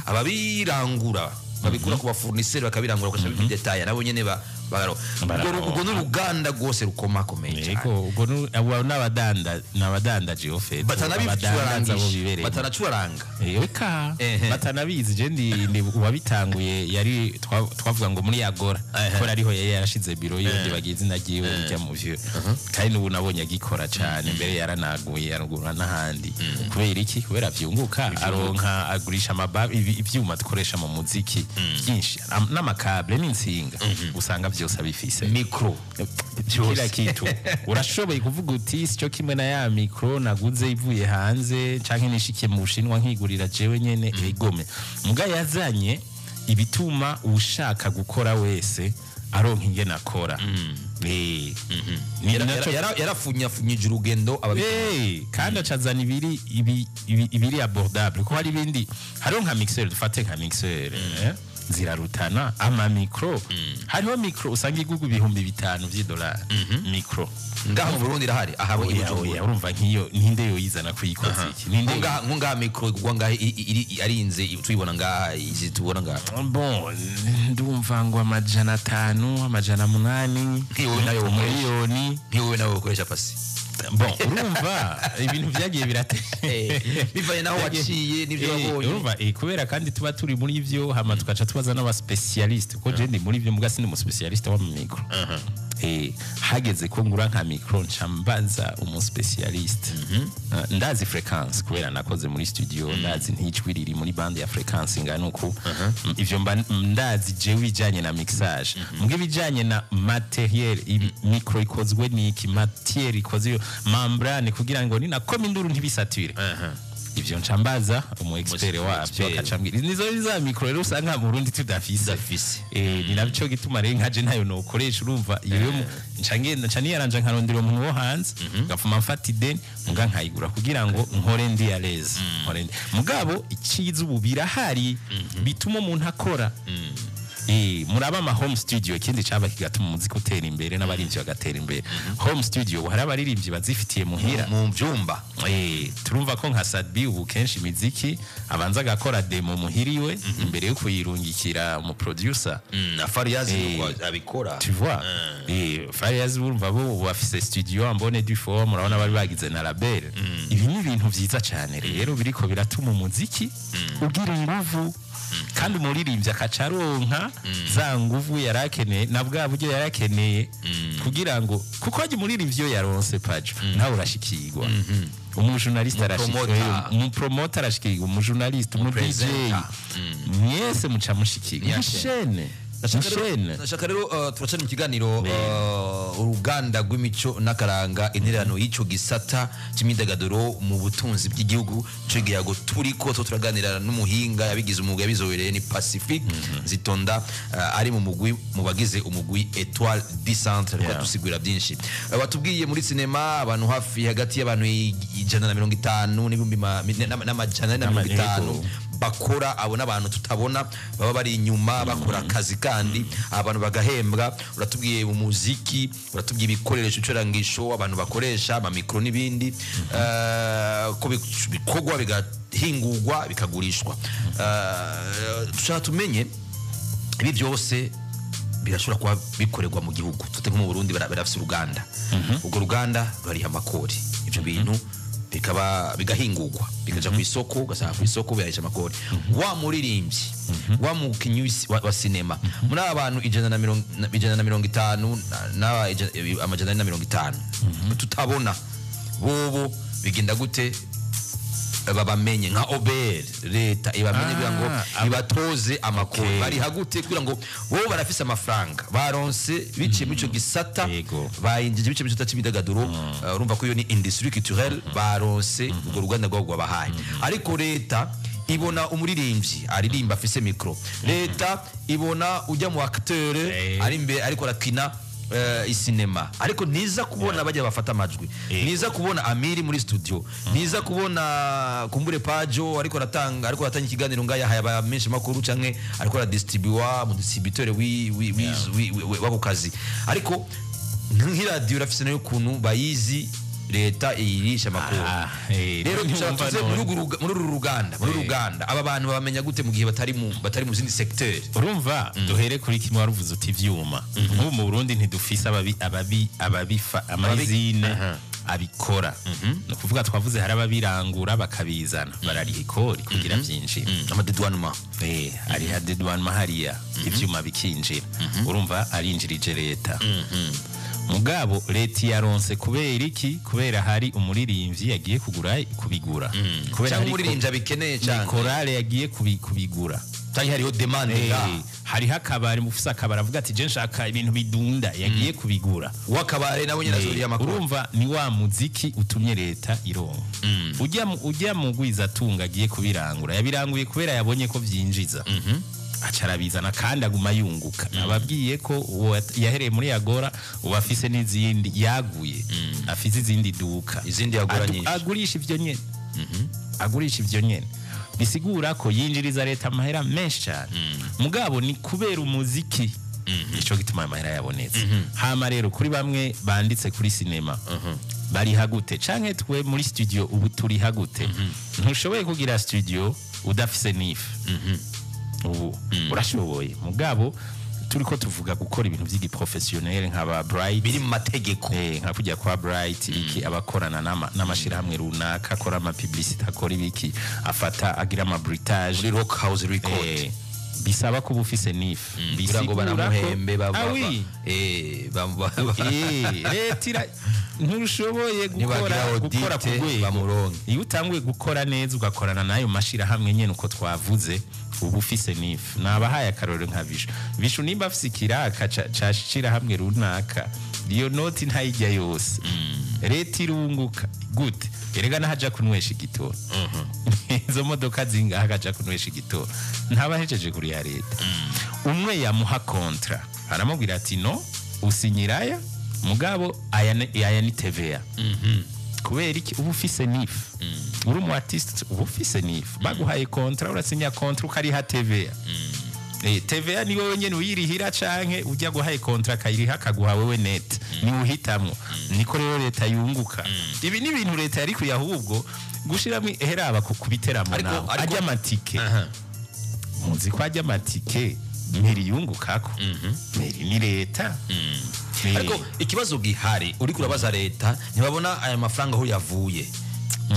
ababirangura, babikura ku bafournisseur bakabirangura, bakasha bidetaya, nabo nyene ubwo n'uruganda rwose rukomakomeye cyane. Yego, ubwo abo n'abadanda, n'abadandaje au fait, abadandaza bo bibereye batanacuranga. Eka, batanabizi. Je ndi uwabitanguye yari twavuga ngo muri Agora ko ariho yari yarashize biro yiwe, bagiye izina ryiwe rijya mu vyo, kandi n'ubu nabonye agikora cyane mbere, yaranaguye yarugura n'ahandi. Kubera iki? Kubera vyunguka, aronka, agurisha ivyuma dukoresha mu muziki byinshi, n'amakable n'insinga, usanga byose abifise. Micro. Kila kitu. Urashoboye kuvuga uti sico kimwe na ya micro naguze ivuye hanze canke nishikiye mu Bushinwa nkigurira jewe nyene. Egome, muga yazanye ibituma ushaka gukora wese aronka ingene akora. Ni Yarafunyafunyije urugendo. Kandi acazana ibiri ibiri abordable, kuko hari ibindi, hariho nka mixer, dufate nka mixer, zirarutana ama micro. Hariho micro usanga igurwa 5000 vy'idolari micro. Ngaho mu Burundi irahari aha i Oya, Bujumbura? Oya, urumva nk'iyo ninde yoyizana kuyikoza iki? Ninde? Nkungaha micro igurwa ngaha arinze tuyibona ngaha, izi tubona ngaha? Bon, ndumva ngo 500, 800. Nk'iyo nayo ukoresha. Miliyoni. Nk'iwowe nawe ukoresha pasi. Bon, urumva ibintu vyagiye birate bivanye naho waciye n'ibyo wabonye. Urumva, kubera kandi tuba turi muri ivyo, hama tugaca tubaza n'abaspecialiste, kuko je ndi muri ivyo muga sindi umuspecialiste wa micro. Hageze ko ngura nka micro, nca mbaza umuspecialiste. Ndazi fréquence kubera nakoze muri studio, ndazi ntijwi riri muri bande ya fréquence ingana uku. Ivyo mba ndazi jewe ibijanye na mixage, mbwe ibijanye na matériel, ibi micro ikozwe niki, matière ikoze iyo membrane kugira ngo ninakoma induru ntibisature, ivyo nca mbaza umu expert wabyo, expert. akaca ambwira. Nizo za micro rero usanga mu Burundi tudafise. Tudafise. Ni nabyo gituma rero nkaje ntayo nokoresha. Urumva iyo yo nca ngenda, nca niyaranja nkarondera umuntu wo hanze, ngapfuma mfata ideni muga nkayigura kugira ngo nkore ndi à l'aise, nkore ndi mugabo. Iciza ubu birahari bituma umuntu akora. Muraba ama home studio, ikindi caba kigatuma umuziki utera imbere n'abaririmbyi bagatera imbere. Home studio, hari abaririmbyi bazifitiye muhira. Mu byumba. Turumva ko nka Sat-B ubu kenshi imiziki abanza agakora demo muhiriwe imbere yo kuyirungikira mu producer. Na Fariyazi nuko abikora. Tu vois, Fariaz, urumva bo bafise studio en bonne et due forme, urabona bari bagize na label. Ibi ni ibintu vyiza cyane rero biriko biratuma umuziki ugira inguvu, kandi umuririmbyi akaca aronka za nguvu yari akeneye na bwa buryo yari akeneye kugira ngo, kuko hajya umuririmbyi iyo yaronse pajo nawe urashikirwa, umujournaliste arashikirwa, Umupromoter. umupromoter arashikirwa, umujournaliste, umu DJ, Umupresenter. mwese muca mushikirwa. Ni mushene. Mushene. Ndashaka rero turacana mu kiganiro uruganda rw'imico n'akaranga, intererano y'ico gisata cy'imyidagaduro mu butunzi bw'igihugu. Ico gihago turiko to turaganira n'umuhinga yabigize umwuga, yabizobereye, ni Pacifique Zitonda, ari mu mugwi, mu bagize umugwi Etoile du Centre, ariko atusigurira byinshi. Watubwiye muri sinema abantu hafi hagati y'abantu 150 n'ibihumbi n'450 bakora. Abo n'abantu tutabona baba bari inyuma bakora akazi, kandi abantu bagahembwa. Uratubwiye mu muziki, uratubwiye ibikoresho icurangisho abantu bakoresha, amamikro n'ibindi, ko bikorwa, bigahingurwa, bikagurishwa. Dushaka tumenye, ibi byose birashobora kuba bikorerwa mu gihugu? Tute nko mu Burundi barafise uruganda, urwo ruganda rurariha amakori, ivyo bintu bikaba bigahingurwa, bikaja ku isoko, ugasanga ku isoko birahisha amakori. Wa muririmbyi, wa mukinyi wa sinema, muri aba bantu 150 na 450 tutabona, bobo bigenda gute? Babamenye nka OBR, leta ibamenye kugira ngo ibatoze amakuru. Bariha gute kugira ngo bo barafise amafaranga baronse biciye muri ico gisata, bayinjije biciye mu gisata c'imyidagaduro? Urumva ko iyo ni industrie culturelle, baronse urwo ruganda rwabo rwabahaye, ariko leta ibona umuririmbyi aririmba afise micro, leta ibona ujya mu acteur ari imbere ariko arakina isinema, ariko ntiza kubona bajya bafata amajwi, ntiza kubona Amiri muri studio, ntiza kubona kumbure Pajo ariko aratanga ikiganiro ngaya haya menshi makuru, canke ariko aradistribua mu distributeur wi wi wi wako kazi. Ariko nk'iradiyo irafise nayo ukuntu bayizi, leta iyirisha amakuru. Rero dushaka ntiwumva tuze none. muri uru ruganda, aba bantu babamenya gute mu gihe batari mu zindi secteur? Urumva, duhere kuri kimwe waruvuze uti ivyuma. Nk'ubu mu Burundi ntidufise ababi ababi ababifa ama usines abikora. Ni ukuvuga twavuze hari ababirangura bakabizana, barariha ikori kugira vyinjire. Amadédouanement. Ariha dédouanement hariya, ivyuma bikinjira. Urumva arinjirije leta. Mugabo leta yaronse kubera iki? Kubera hari umuririmbyi yagiye kugura, kubigura, kubera cyangwa hari umuririmbyi abikeneye ni cyane, korale yagiye kubigura, cyangwa hariho demande ngaha. Hariho akabari, mufise akabari avuga ati: "Je nshaka ibintu bidunda", yagiye kubigura. W'akabare nawe nyine azuriye amakuru. Urumva ni wa muziki utumye leta ironka. Ujya mu gwizatunga agiye kubirangura, yabiranguye kubera yabonye ko vyinjiza, aca arabizana kandi aguma yunguka. Nababwiye ko uwo yahereye muri Agora, ubu afise n'izindi yaguye, afise izindi duka. Izindi Agora nyinshi. Agurisha ivyo nyene, agurisha ivyo nyene, bisigura ko yinjiriza leta amahera menshi cyane. Mugabo ni kubera umuziki, nico gituma ayo mahera yabonetse. Hama rero kuri bamwe banditse kuri sinema, bariha gute? Canke twe muri studio ubu turiha gute? Ntushoboye kugira studio udafise NIF. Ubu urashoboye, mugabo turiko tuvuga gukora ibintu vy'igiprofessionnel nk'aba Bright, biri mu mategeko. Nka kujya kwa Bright iki, abakorana n'amashirahamwe runaka, akora ama publicité, akora ibiki, afata agira ama bruitage muri Rock House Record. Bisaba kuba ufise NIF. Kugira ngo Bisigura ko- banamuhembe Ah oui. Leta ntushoboye gukora Nibagira gukora ku audit rwego. bamuronke. Iyo utanguye gukora neza, ugakorana n'ayo mashirahamwe nyene uko twavuze, uba ufise NIF. Nabahaye akarorero nka Vishu. Vishu nimba afise ikiraka ca shirahamwe runaka, iyo noti ntayijya yose, leta irunguka gute? Erega nahaja kunywesha igitoro, izo modoka zingaha akaja kunywesha igitoro, ntabahejeje kuri ya leta. Umwe yamuha contrat, aramubwira ati: "No usinyiraya, mugabo aya ni TVA." Kubera iki? Uba ufise NIF. Uri umu artiste, uba ufise NIF. Baguhaye contrat, urasinya contrat, ukariha TVA. TVA ni wowe nyene uyirihira, canke ujya guhaye contrat akayiriha akaguha wewe net, ni uhitamwo. Niko rero leta yunguka. Ibi ni ibintu leta yari kuya ahubwo gushiramo heraba ku kubiteramo. Naho ajya amatike, muzi ko ajya amatike mairie yungukako, mairie ni leta. Ariko ikibazo gihari, uriko urabaza leta ntibabona aya mafaranga aho yavuye.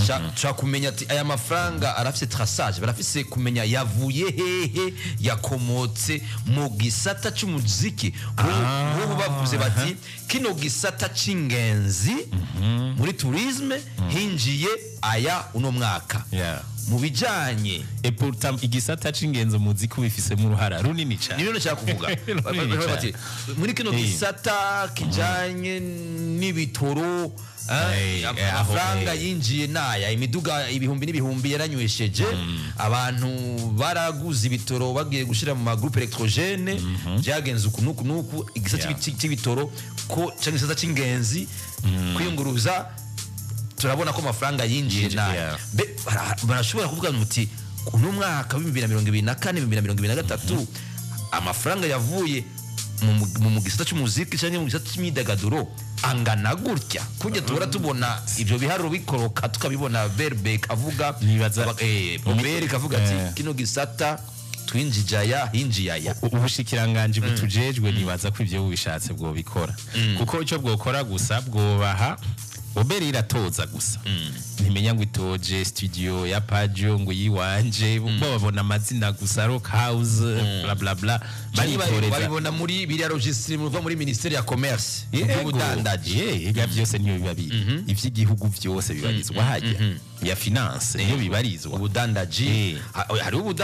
Shaka kumenya ati aya mafaranga arafise traçage, barafise kumenya yavuye hehe, yakomotse mu gisata c'umuziki. Nk'ubu bavuze bati kino gisata c'ingenzi muri tourisme hinjiye aya uno mwaka mu bijanye Et pourtant igisata c'ingenzi umuziki ubifisemo uruhara runini cyane. Nibyo nshaka kuvuga. Runini cyane. Bati, muri kino gisata kijanye n'ibitoro, amafaranga yinjiye naya, imiduga ibihumbi n'ibihumbi yaranywesheje, abantu baraguze ibitoro bagiye gushira mu magroupe électrogène, byagenze uku nuku nuku, igisata c'ibitoro ko cyangwa igisata c'ingenzi kwiyunguruza, turabona ko amafaranga yinjiye Yinjiye, naya. Barashobora kuvuga muti uno mwaka wa 2024, 2023, amafaranga yavuye mu gisata cy'umuziki cyangwa mu gisata cy'imyidagaduro angana gutya, kujya duhora tubona ibyo biharuro bikoroka, tukabibona berbe kavuga Obere kavuga ati kino gisata twinjije aya, hinjiye aya. Ubushikiranganji butujejwe, nibaza ko ivyo bubishatse bwobikora, kuko icyo bwokora gusa bwobaha OBR iratoza gusa. Ntimenya ngo itoje studio ya Pajo ngo yiwanje, bo babona amazina gusa, Rock House, bla bla bla, baritoreza. Babibona muri biriya registre muva muri ministère ya commerce, y'ubudandaji. Ega byose niyo biba biri, ivy'igihugu byose bibarizwa hajya ya finance, niyo bibarizwa. Ubudandaji. Hariho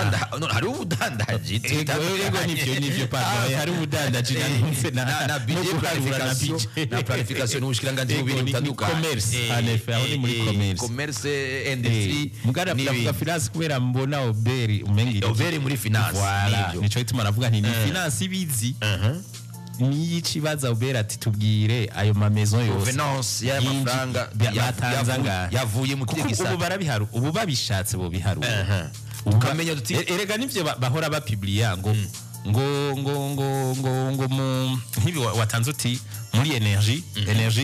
no, hariho ubudandaji. Ego, ego, nivyo, pardon, hari ubudandaji na ntuze na budget, no guharura na planification. budget. Na planification n'ubushikiranganji Ego, bubiri ni butandukanye. Commerce, en effet, aho ni muri commerce. Commerce, industrie. Mugara n'ibindi. ndavuga finance kubera mbona Oberi umenga Oberi muri finance, Voilà, nivyo. nico gituma navuga nti ni finance ibizi, niyo ikibaza Oberi ati tubwire ayo ma maison yose Provenance y'aya mafaranga batanze angahe. yavuye mu kihe Kuko gisata. ubu barabiharu, ubu babishatse bobiharura. Ukamenya duti Erega nivyo bahora bapibliya ngo ngo ngo ngo ngo ngo mu nkibi watanze uti muri énergie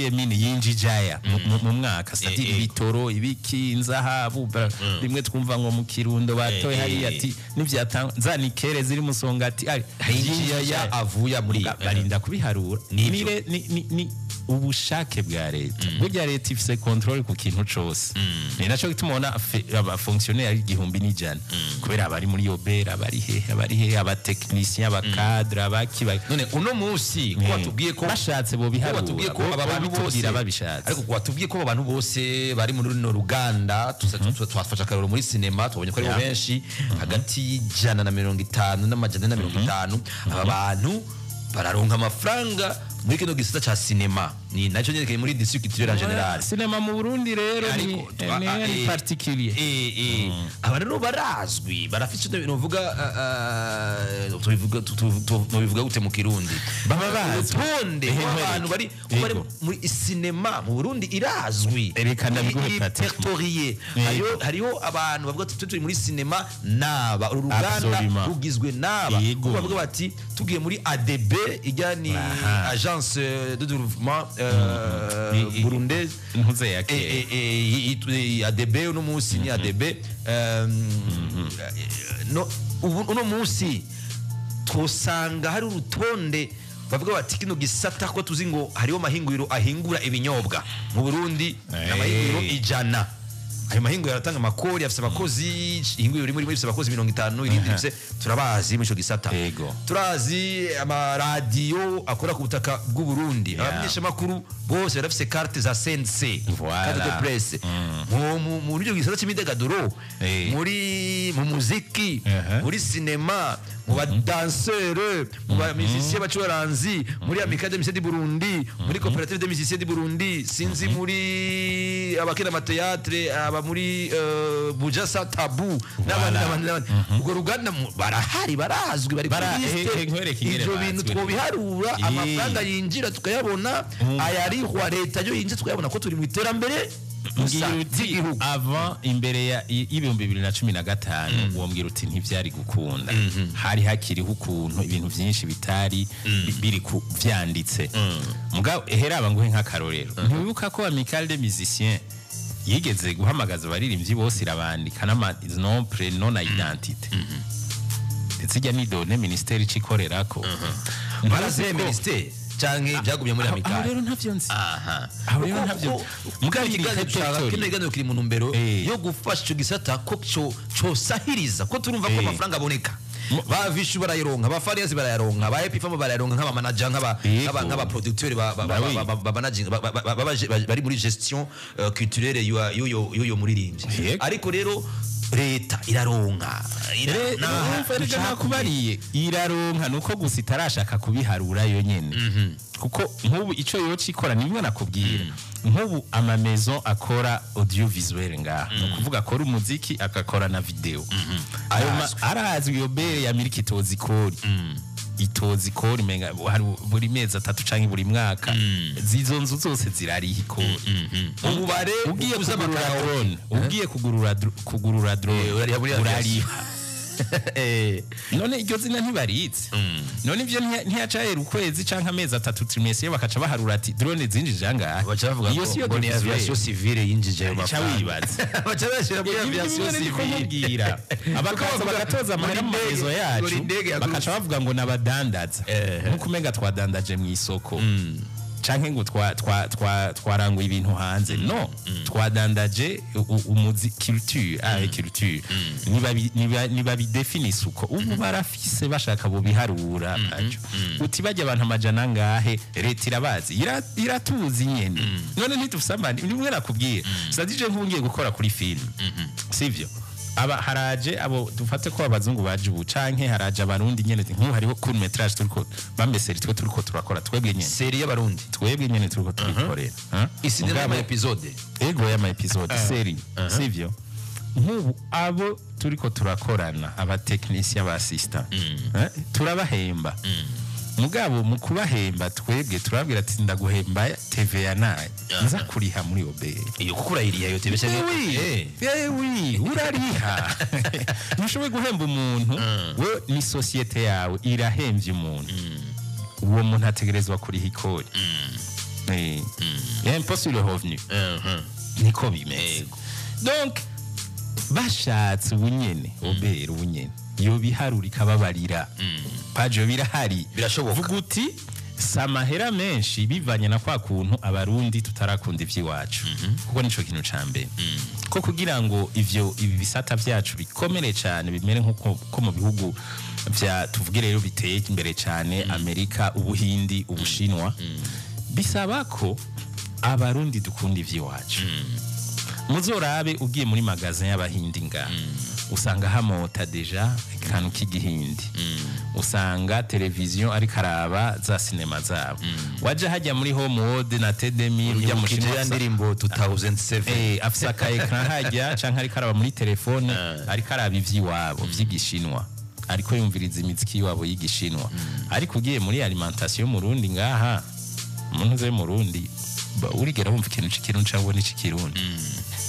et mines yinjije aya mu mwaka, c'est-à-dire ibitoro, ibiki, inzahabu, rimwe twumva ngo mu Kirundo batoye hariya, ati nivyatanga za nikere ziri Musongati ari hinjiye aya avuye muri barinda kubiharura. Nivyo. Ni ubushake bwa leta. Burya leta ifise contrôle ku kintu cose, ni naco gituma ubona abafonctionnaire ari 1100, kubera abari muri Obera, abari hehe, abari hehe, abatechnicien, abacadre, abaki None uno munsi ko watubwiye ko bashatse ko bobiharura, watubwiye ko aba bantu bose bitubwira babishatse. Ariko ko watubwiye ko aba bantu bose bari muri runo ruganda, twafashe akarorero muri sinema, tubonye ko aribo benshi, hagati y'150 n'450, aba bantu bararonka amafaranga muri kino gisata ca sinema, ni nacyo nyerekeye muri industrie culturelle en général. Sinema mu Burundi rero ni Ariko ni particulier. Aba rero barazwi, barafite icyo novuga, tubivuga nobivuga gute mu Kirundi? Baba bazwi. Urutonde rw'abantu bari muri sinema mu Burundi irazwi. Reka ndabiguhe Iri pratiquement. répertorié. Hariho abantu bavuga ati turi muri sinema naba uru ruganda rugizwe n'aba. Kuko bavuga bati tugiye muri ADB, ijya ni agence de développement burundaise. Ntuze ya kera. ADB uno munsi ni ADB. No, ubu uno munsi twosanga hari urutonde bavuga bati kino gisata, ko tuzi ngo hariho amahinguriro ahingura ibinyobwa mu Burundi, amahinguriro 100, ayo mahinguriro aratanga amakori, afise abakozi, ihinguriro rimwe rimwe rifise abakozi 50, irindi rifise, turabazi muri ico gisata. Turazi amaradiyo akora ku butaka bw'u Burundi, abamenyeshamakuru bose barafise carte za CNC, carte de presse. Muri icyo gisata cy'imyidagaduro, muri mu muziki, muri sinema, mu badansere, mu ba musiciens bacuranzi, muri Amicale des musiciens du Burundi, muri Coopérative des musiciens du Burundi, sinzi muri abakina amateatre, aba muri Bujasa Tabu n'abandi n'abandi n'abandi, urwo ruganda barahari, barazwi, bari kuri liste. Nkwereke ingene Ivyo bintu bazwi. twobiharura, amafaranga yinjira tukayabona, ayarihwa leta yo yinjira tukayabona, ko turi mu iterambere gusa Mbwira uti ry'igihugu. Avant, imbere ya y'2015, wombwira uti ntivyari gukunda, hari hakiriho ukuntu ibintu vyinshi bitari biri ku vyanditse. Mugabo eheraba nguhe nk'akarorero, ntiwibuka ko Amicale des musiciens yigeze guhamagaza abaririmbyi bose, irabandika n'ama nom, prénom na identité, ndetse ijya ni données ministère icikorerako. Baraziye ministère canke byagumye muri Aho amicale? rero ntavyo nzi. Aho rero ntavyo nzi. Mugabo Mugabo ikiganiro iri dushaka, répertorié. Kino kiganiro kiri mu ntumbero yo gufasha ico gisata ko cosahiriza, ko turumva ko amafaranga aboneka, ba Vishu barayironka, ba Farias barayaronka, ba Epifamo barayaronka, nk'aba manager, nk'aba producteur ba managing bari muri gestion culturelle y'uyo muririmbyi. Ariko rero leta iraronka. Urumva rero, nakubariye, iraronka, nuko gusa itarashaka kubiharura yo nyene, kuko nk'ubu ico yoca ikora ni bimwe nakubwira, nk'ubu amamaison akora audiovisuel ngaha, ni ukuvuga akora umuziki agakora na video, ayo arazwi. Iyo bere ya miliki itoza ikori, itoza ikori menga hari buri mezi 3 canke buri mwaka, zizo nzu zose zirariha ikori. Ububare Ugiye bukuza kugurura amakaraoke. drone, ugiye kugurura drone, Urariha muri aviation. Urariha. None iryo zina ntibaritse? None ivyo ntiyacahera ukwezi canke amezi 3, trimestre, bakaca baharura ati drone zinjije angahe? Baca bavuga Iyo ngo si yo ngo ni audiovisuel. aviation civile yinjije ayo Ca mafaranga. wibaza. Baca bashyira muri Ibi aviation bimwe niko civile. nkubwira, abakaza bagatoza amahera mu marezo yacu, Indege yagurutse. bakaca bavuga ngo nabadandaza, nkuko umenga twadandaje mu isoko. Canke ngo twaranguye ibintu hanze. No twadandaje umuzi, culture, art et culture. Niba bidefinisa uko ubu barafise, bashaka bubiharura bajo uti bajya abantu amajana angahe, leta irabazi, iratuzi nyene. None ntidufise amani nimwe nakubwira sadije nk'ubu ngiye gukora kuri film, sivyo? Aba haraje abo dufate ko abazungu baje ubu, canke haraje abarundi nyene. Nk'ubu hariho court métrage turiko bambeseri, twe turiko turakora twebwe nyene. Série y'abarundi. Twebwe nyene turiko tubikorera. Isi Mugabo- n'ama épisode. Ego, y'ama épisode, série, sivyo? Nk'ubu abo turiko turakorana, abatekinisiye, aba assistant, turabahemba. Mugabo mu kubahemba twebwe turababwira ati: "Ndaguhemba TVA naye nza kuriha muri OBR." Iyo kuko urayiriha iyo TVA cyangwa? Oui, oui, urariha. Ntushoboye guhemba umuntu, we ni société yawe irahemvye umuntu, uwo muntu ategerezwa kuriha ikori. Impôt sur le revenu. Niko bimeze. Donc bashatse ubunyene, OBR ubunyene yobiharura ikababarira pajo birahari. Birashoboka. Vuga uti si amahera menshi, bivanye na kwa kuntu abarundi tutarakunda ivy'iwacu, kuko nico kintu ca mbere ko kugira ngo ivyo ibi bisata vyacu bikomere cane, bimere nkuko ko mu bihugu vya tuvuge rero biteye imbere cane, Amerika, Ubuhindi, Ubushinwa, bisaba ko abarundi dukunda ivy'iwacu. Muzorabe ugiye muri magasin y'abahindi nga usanga hamota déjà akantu k'igihindi, usanga televiziyo ariko araba za sinema zabo, waja hajya muri home world na tedemi ujya mu Nyibukije Shinwa. Ya ndirimbo 2007. Afise aka écran hajya canke ariko araba muri telefone, ariko araba ivy'iwabo vy'igishinwa, ariko yumviriza imiziki y'iwabo y'igishinwa. Ariko ugiye muri alimentation mu Rundi ngaha, umuntu uze mu Rundi urigera wumva ikintu c'ikirundi cyangwa n'icikirundi,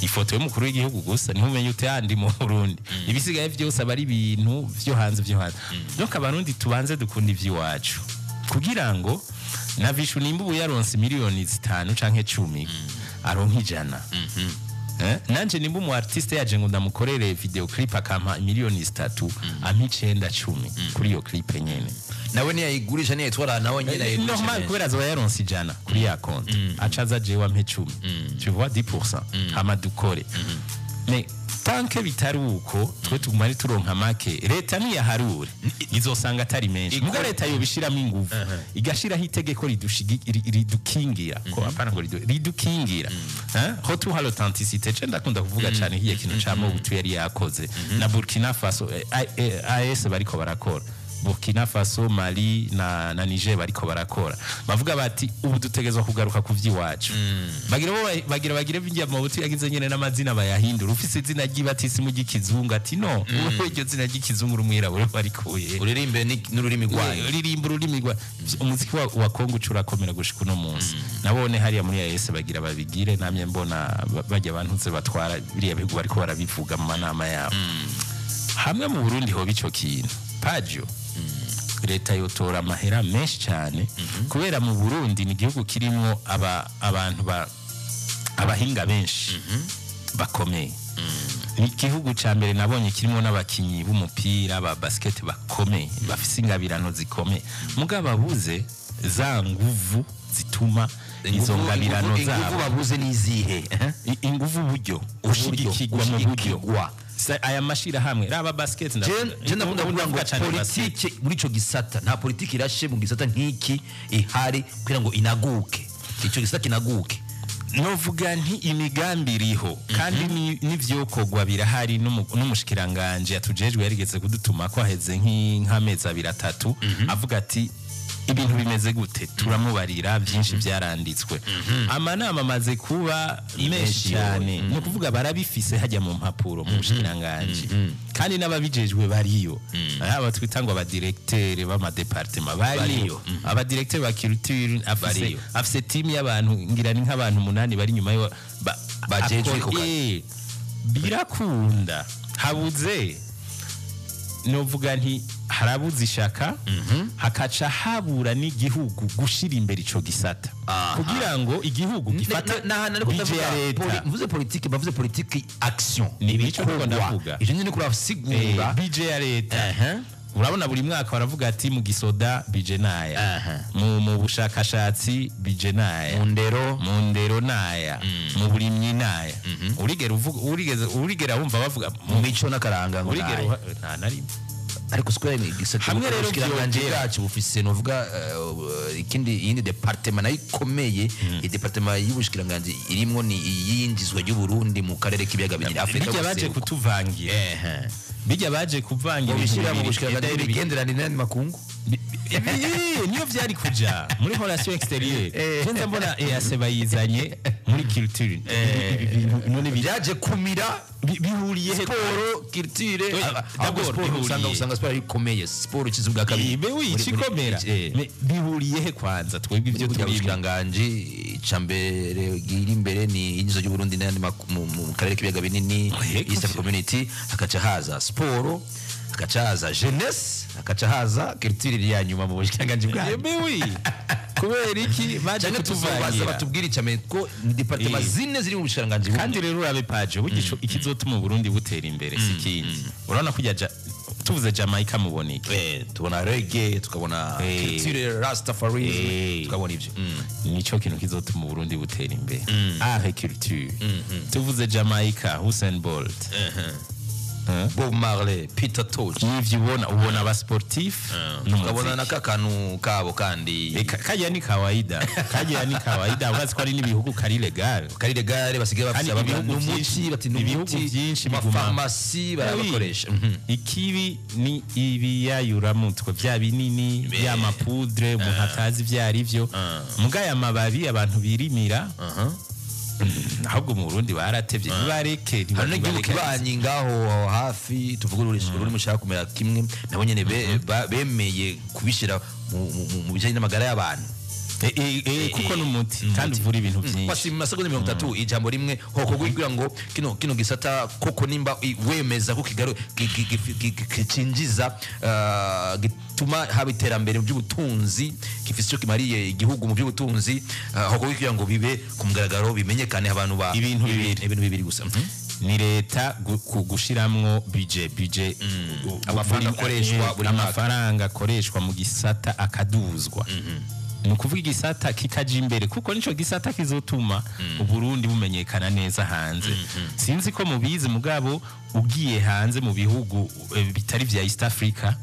ifoto y'umukuru w'igihugu gusa niho umenya uti andi mu Burundi. Ibisigaye byose aba ari ibintu vyo hanze, vyo hanze. Donc abarundi tubanze dukunda ivy'iwacu kugira ngo na Vishu nimba ubu yaronse miliyoni 5 canke 10, aronke 100. Nanje nimba umu artiste yaje ngo ndamukorere video clip akampa miliyoni 3, ampa 9, 10 kuri iyo clip nyene. Nawe ntiyayigurisha, ntiyayitwara, nawe nyine ayigurisha Normal. Menshi. Kubera azoba yaronse 100 kuri ya konti, acaza jewe ampe 10, tu vois, 10%, hama dukore. Mais tant que bitari uko, twe tuguma ari turonka make. Leta niyaharure izosanga atari menshi. Muga leta yobishiramo inguvu, igashiraho itegeko ridukingira, ko apana ngo ridukingira. Retour à l'authenticité, je ndakunda kuvuga cyane hiya kintu ca Mobutu yari yakoze na Burkina Faso, AES bariko barakora, Burkina Faso, Mali na Niger bariko barakora, bavuga bati ubu dutegezwa kugaruka ku vy'iwacu. Bagira bo bagira bijya Mobutu yagize nyene, n'amazina bayahindura. Ufise izina ry'ibatisimu ry'ikizungu, ati no wowe iryo zina ry'ikizungu urumwirabura warikuye. Uririmbe n'ururimi rwanyu. Ririmba ururimi rwa umuziki wa Kongo uca urakomera gushika uno munsi. Nabone hariya muri AES bagira babigire, namye mbona bajya abantu batwara biriya bihugu bariko barabivuga mu manama yabo. Hamwe mu Burundi hoba ico kintu pajo, leta yotora amahera menshi cyane, kubera mu Burundi ni igihugu kirimo abantu abahinga benshi bakomeye. Ni igihugu cya mbere nabonye kirimo n'abakinyi b'umupira ba basket bakomeye, bafise ingabirano zikomeye, mugabo babuze za nguvu zituma izo ngabirano Inguvu zabo. babuze n'izihe? Inguvu, uburyo, ushigikirwa mu buryo. Ushigikirwa. Aya mashirahamwe, raba basket, Je ndakunda ubu kuvuga ngo ndavuga cane basket. politike muri ico gisata, nta politike irashe mu gisata nk'iki ihari kugira ngo inaguke, ico gisata kinaguke. Novuga nti imigambi iriho kandi n'ivyokorwa birahari, n'umushikiranganje yatujejwe yarigeze kudutuma ko aheze nk'amezi abiri atatu, avuga ati ibintu bimeze gute, turamubarira byinshi byaranditswe, amanama amaze kuba menshi menshi. Cyane. Ni ukuvuga barabifise hajya mu mpapuro mu bushikiranganje, kandi n'ababijejwe bariyo, aba twita ngo abadirecteur b'amadepartement bariyo, Bariyo. Abadirecteur ba culture afise Bariyo. afise team y'abantu, ngira ni nk'abantu 8 bari inyuma yo Bajejwe ku kazi. Birakunda, habuze, novuga nti harabuze ishaka, hakaca habura n'igihugu gushira imbere ico gisata kugira ngo igihugu gifate N'ahantu ariko budget ya ndavuga leta. Mvuze politike, bavuze politike action. Ni nico ndiko Ibikorwa. ndavuga. Ivyo nyene kurasigura. Budget ya leta. Urabona buri mwaka baravuga ati mu gisoda budget naya, mu bushakashatsi budget naya, mu ndero, mu ndero naya, mu burimyi naya. Urigera uvuga, urigera wumva bavuga mu mico n'akaranga ngo urigera naye. Nta na rimwe. Ariko square ni igisata Hamwe rero ubushikiranganji vyongera. bwacu bufise, novuga ikindi, iyindi département nayo ikomeye, iyi département y'ubushikiranganji irimwo ni iyinjizwa ry'u Burundi mu karere k'ibiyaga binini, Afrika Bijya baje y'ubuseruko. kutuvangira, bijya baje kuvangira ibintu Mubishyira mu bibiri. bushikiranganji bw'imigenderanire n'ayandi makungu. Niyo vyari kuja muri relation extérieure. Je nza mbona EAC bayizanye muri culture. Ibi bintu none Byaje kumira bihuriye he? siporo, culture. Oui, ahubwo d'abord siporo bihuriye. usanga siporo ari ikomeye, siporo ikize ubwa kabiri. Mais oui, ikikomera. Mais bihuriye he kwanza twebwe ivyo Burya turimo? Bushikiranganji icambere iri imbere ni inyizo y'u Burundi n'ayandi mu karere k'ibiyaga binini, Yego. East African Community, hakaca haza siporo, hakaca haza jeunesse, hakaca haza culture iri ya nyuma mu bushikiranganji bwanyu. Mais oui, kubera iki baje Canke tuzobaza kutuvangira? batubwire icambere, ko ni département zine ziri mu bushikiranganji bumwe. Kandi rero urabe paje burya ico ikizotuma Uburundi butera imbere si kindi. Urabona ko tuvuze Jamaica mubona iki? Tubona reggae, tukabona culture rastafarism, tukabona ivyo. Nico kintu kizotuma Uburundi butera imbere, art et culture. Tuvuze Jamaica, Usain Bolt. Bob Marley, Peter Tosh. N'ivyo ubona aba sportif Tukabona n'umuziki. na kakantu kabo kandi. Kajya ni kawaida, kajya ni kawaida. Urazi ko ari n'ibihugu kari legal. Kari legale, basigaye Kandi bafise abavuga ibihugu n'umuti, bati ibihugu n'umuti vyinshi mu biguma- mafarumasi barabakoresha. Ikibi ni ibiyayuramutwe bya binini bya ma poudre umuntu atazi ibyo ari byo. Muga aya mababi abantu birimira, ahubwo mu Burundi baratevye, ntibareke. Hari n'igihugu kibanyi ngaho hafi, tuvuga ururimi ushaka kumera kimwe nabo nyene, bemeye kubishyira mu bijanye n'amagara y'abantu. Kuko n'umuti kandi uvura ibintu byinshi. Basi mu masegonda 30, ijambo rimwe hokorwa kugira ngo kino gisata koko nimba wemeza ko kigaru kicinjiza, gituma haba iterambere mu by'ubutunzi, gifise icyo kimariye igihugu mu by'ubutunzi, hokorwa kugira ngo bibe ku mugaragaro, bimenyekane abantu ba Ibintu bibiri. Ibintu bibiri gusa. Ni leta gushiramwo budget Amafaranga akoreshwa buri mwaka. Amafaranga akoreshwa mu gisata akaduzwa, ni ukuvuga igisata kikaja imbere, kuko nico gisata kizotuma Uburundi bumenyekana neza hanze. Sinzi ko mubizi, mugabo ugiye hanze mu bihugu bitari vya East Africa,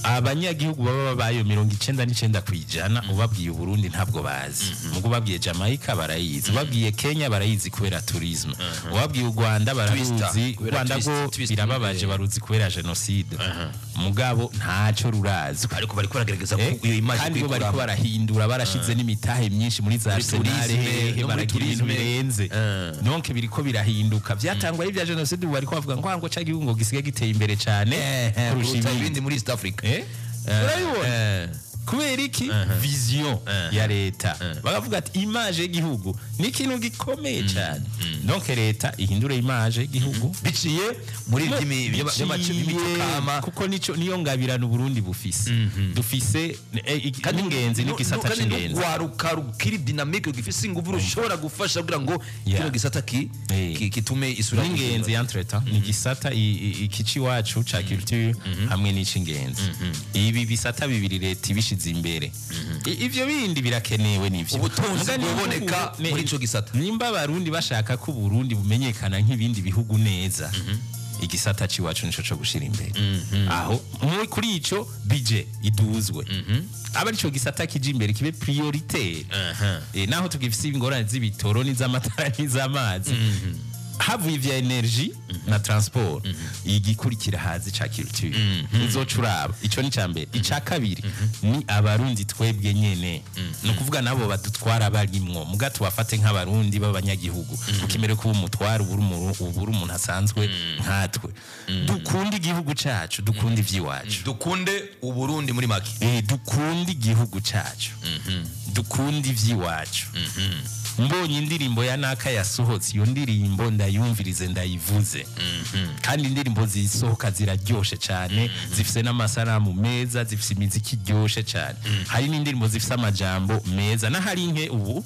abanyagihugu baba babayo 99% ubabwiye Uburundi ntabwo bazi. Mugo ubabwiye Jamaica barayizi, ubabwiye Kenya barayizi kubera tourisme, ubabwiye u Rwanda bararuzi. Twister, kubera Rwanda twist, rwo twist, birababaje, baruzi kubera genocide, mugabo ntaco rurazwi. Ariko bariko baragerageza iyo image Kandi bo bariko kuyikuramo. barahindura, barashize n'imitahe myinshi muri za Muri Arsenal, tourisme, hehe, no muri baragira ibintu tourisme. birenze. Donc biriko birahinduka. Vyatangwa ari vya genocide, ubu bariko bavuga ngo ca gihugu ngo gisigaye giteye imbere cane kurusha kuruta ibindi. Ibindi muri East Africa. Urabibona? Kubera iki? Vision ya leta, bakavuga ati image y'igihugu ni ikintu gikomeye cyane. Donc leta ihindure image y'igihugu Biciye muri by'imico kama. Kuko nico niyo ngabirano Burundi bufise, dufise n'ingenzi n'igisata kandi c'ingenzi. N'urwaruka rukiri dynamique, gifise inguvu, rushobora gufasha kugira ngo kino gisata kitume isura N'ingenzi. Entre-temps ni igisata ikici iwacu ca culture hamwe n'ic'ingenzi. Ibi bisata bibiri leta ibishize imbere, ivyo bindi birakenewe nivyo. Ubutunzi Muga nimba buboneka muri ico gisata. Nimba Abarundi bashaka ko Uburundi bumenyekana nk'ibindi bihugu neza, igisata c'iwacu nico co gushira imbere. Aho kuri ico budget iduzwe, aba arico gisata kija imbere, kibe prioritaire. Naho tugifise ingorane z'ibitoro n'iz'amatara n'iz'amazi, havuye ivya énergie na transport, igikurikira hazi ca culture. Uzoca uraba ico ni mbere. Ica kabiri ni Abarundi twebwe nyene, ni ukuvuga nabo badutwara barimwo, muga tubafate nk'Abarundi b'abanyagihugu, kuko imbere kuba umutwara ubura umuntu asanzwe nkatwe. Dukunde igihugu cacu, dukunde ivy'iwacu. Dukunde Uburundi muri make. Dukunde igihugu cacu, dukunde ivy'iwacu. Mbonye indirimbo ya naka yasohotse, iyo ndirimbo ndayumvirize, ndayivuze. Kandi indirimbo zisohoka ziraryoshe cyane, zifise n'amasanamu meza, zifise imiziki iryoshe cyane. Hari n'indirimbo zifise amajambo meza, n'ahari nke ubu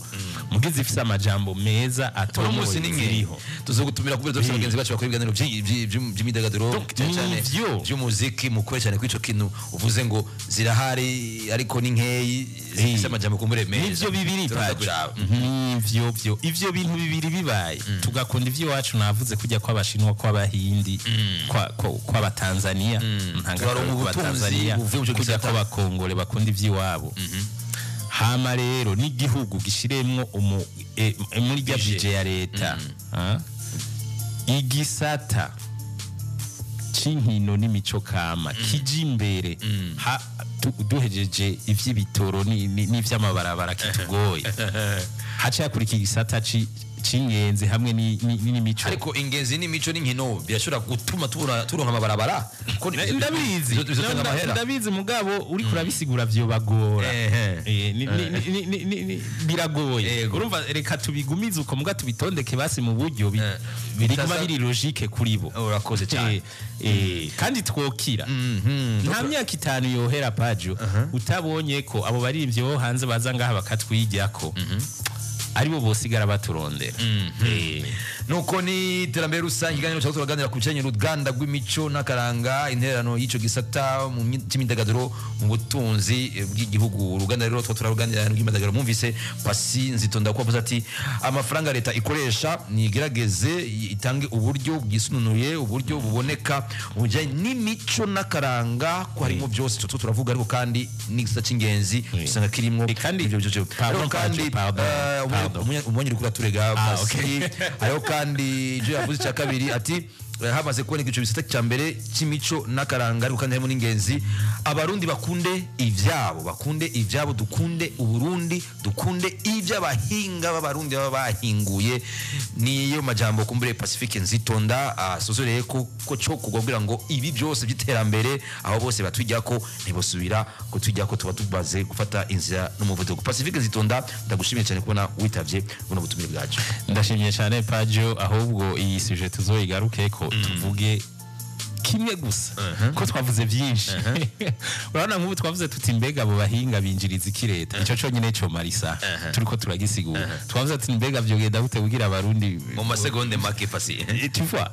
mugi zifise amajambo meza Uno munsi atomoye ni nke ziriho. Tuzogutumira kubera dufite bagenzi bacu bakora ibiganiro by'imyidagaduro, Donc, cyane cyane nivyo. by'umuziki, mukore cyane kuri ico kintu uvuze ngo zirahari ariko ni nkeyi zifise amajambo kumbure meza. Nivyo bibiri, Turaza Pajo. kuraba. Nivyo byo, ivyo bintu bibiri bibaye, tugakunda ivy'iwacu, navuze kujya kw'Abashinwa, kw'Abahindi, kw'Abatanzania, ntanga Turaronka akarorero ubutunzi kw'Abatanzania, buvuye mu ico kujya gisata. kw'Abakongore bakunda ivy'iwabo. Hama rero n'igihugu gishiremwo muri rya Budget. budget ya leta, ah, igisata c'inkino n'imico kama kija imbere. Duhejeje ivy'ibitoro n'ivy'amabarabara kitugoye, haca hakurikira igisata c'ingenzi hamwe n'imico. Ariko ingenzi n'imico n'inkino birashobora gutuma turonka amabarabara ko Ndabizi. bizotanga amahera. Ndabizi, mugabo uriko urabisigura vyobagora. Biragoye. Urumva, reka tubigumize uko, muga tubitondeke basi mu buryo biguma biri logique kuri bo. Urakoze cyane. Kandi twokira nta myaka 5 yohera, Pajo, utabonye ko abo baririmbyi bo hanze baza ngaha bakatwijyako aribo bosigara baturondera. Nuko ni iterambere rusange, ikiganiro cyaho turaganira ku bijyanye n'uruganda rw'imico n'akaranga, intererano y'icyo gisata mu cy'imyidagaduro mu butunzi bw'igihugu. Uruganda rero two turaruganira rw'imyidagaduro. Mwumvise Pasi Nzitonda ko avuze ati amafaranga leta ikoresha nigerageze itange uburyo bwisununuye, uburyo buboneka mu bijyanye n'imico n'akaranga, ko harimo byose tuba turavuga, ariko kandi n'igisata cy'ingenzi usanga kirimo Kandi ibyo byose. Pardon, Ariko kandi pardon, pardon. Umwanya uri kuraturega. Ah, Pasi. okay. Hariho kandi ibyo yavuze icya kabiri ati hamaze kuboneka ico gisata cya mbere cy'imico n'akaranga, ariko kandi harimo n'ingenzi, Abarundi bakunde ivyabo, bakunde ivyabo, dukunde Uburundi, dukunde ivy'abahinga b'Abarundi baba bahinguye. Niyo majambo kumbure Pacifique Nzitonda asozereye ko cyo kugwa kugira ngo ibi byose by'iterambere aho bose batwijyako ntibosubira kutwijyako, tuba tumaze gufata inzira n'umuvuduko. Pacifique Nzitonda, ndagushimiye cyane kubona witavye buno butumire bwacu. Ndashimye cyane, Pajo. Ahubwo iyi sujet tuzoyigarukeko, tuvuge kimwe gusa ko twavuze byinshi. Urabona nk'ubu twavuze tuti mbega abo bahinga binjiriza iki leta? Icyo conyine co marisa turiko turagisigura. Twavuze ati mbega vyogenda gute kugira Abarundi Mu masegonde make, Pasi. Tu vois,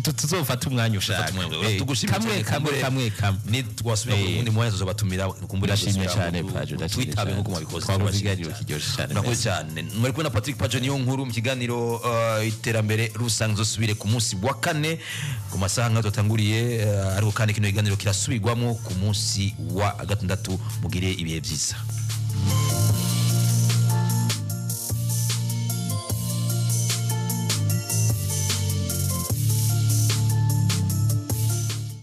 tuzofata umwanya ushaka. Tugushimire Kamwe cyane, kamwe kumbure kamwe kamwe. Ni twasubira ku wundi mwanya tuzobatumira kumbure. Ndashimye tuzosubira cyane, Pajo, ndashimye twitabe cyane. nk'uko mwabikoze. Twakoze Turabashimiye ikiganiro cyane. kiryoshe cyane. Murakoze cyane. Muri kumwe na Patrick Pajo niyo nkuru mu kiganiro iterambere rusange. Zosubire ku munsi wa kane ku masaha nk'ayo tutanguriye, ariko kandi kino kiganiro kirasubirwamo ku munsi wa gatandatu. Mugire ibihe byiza.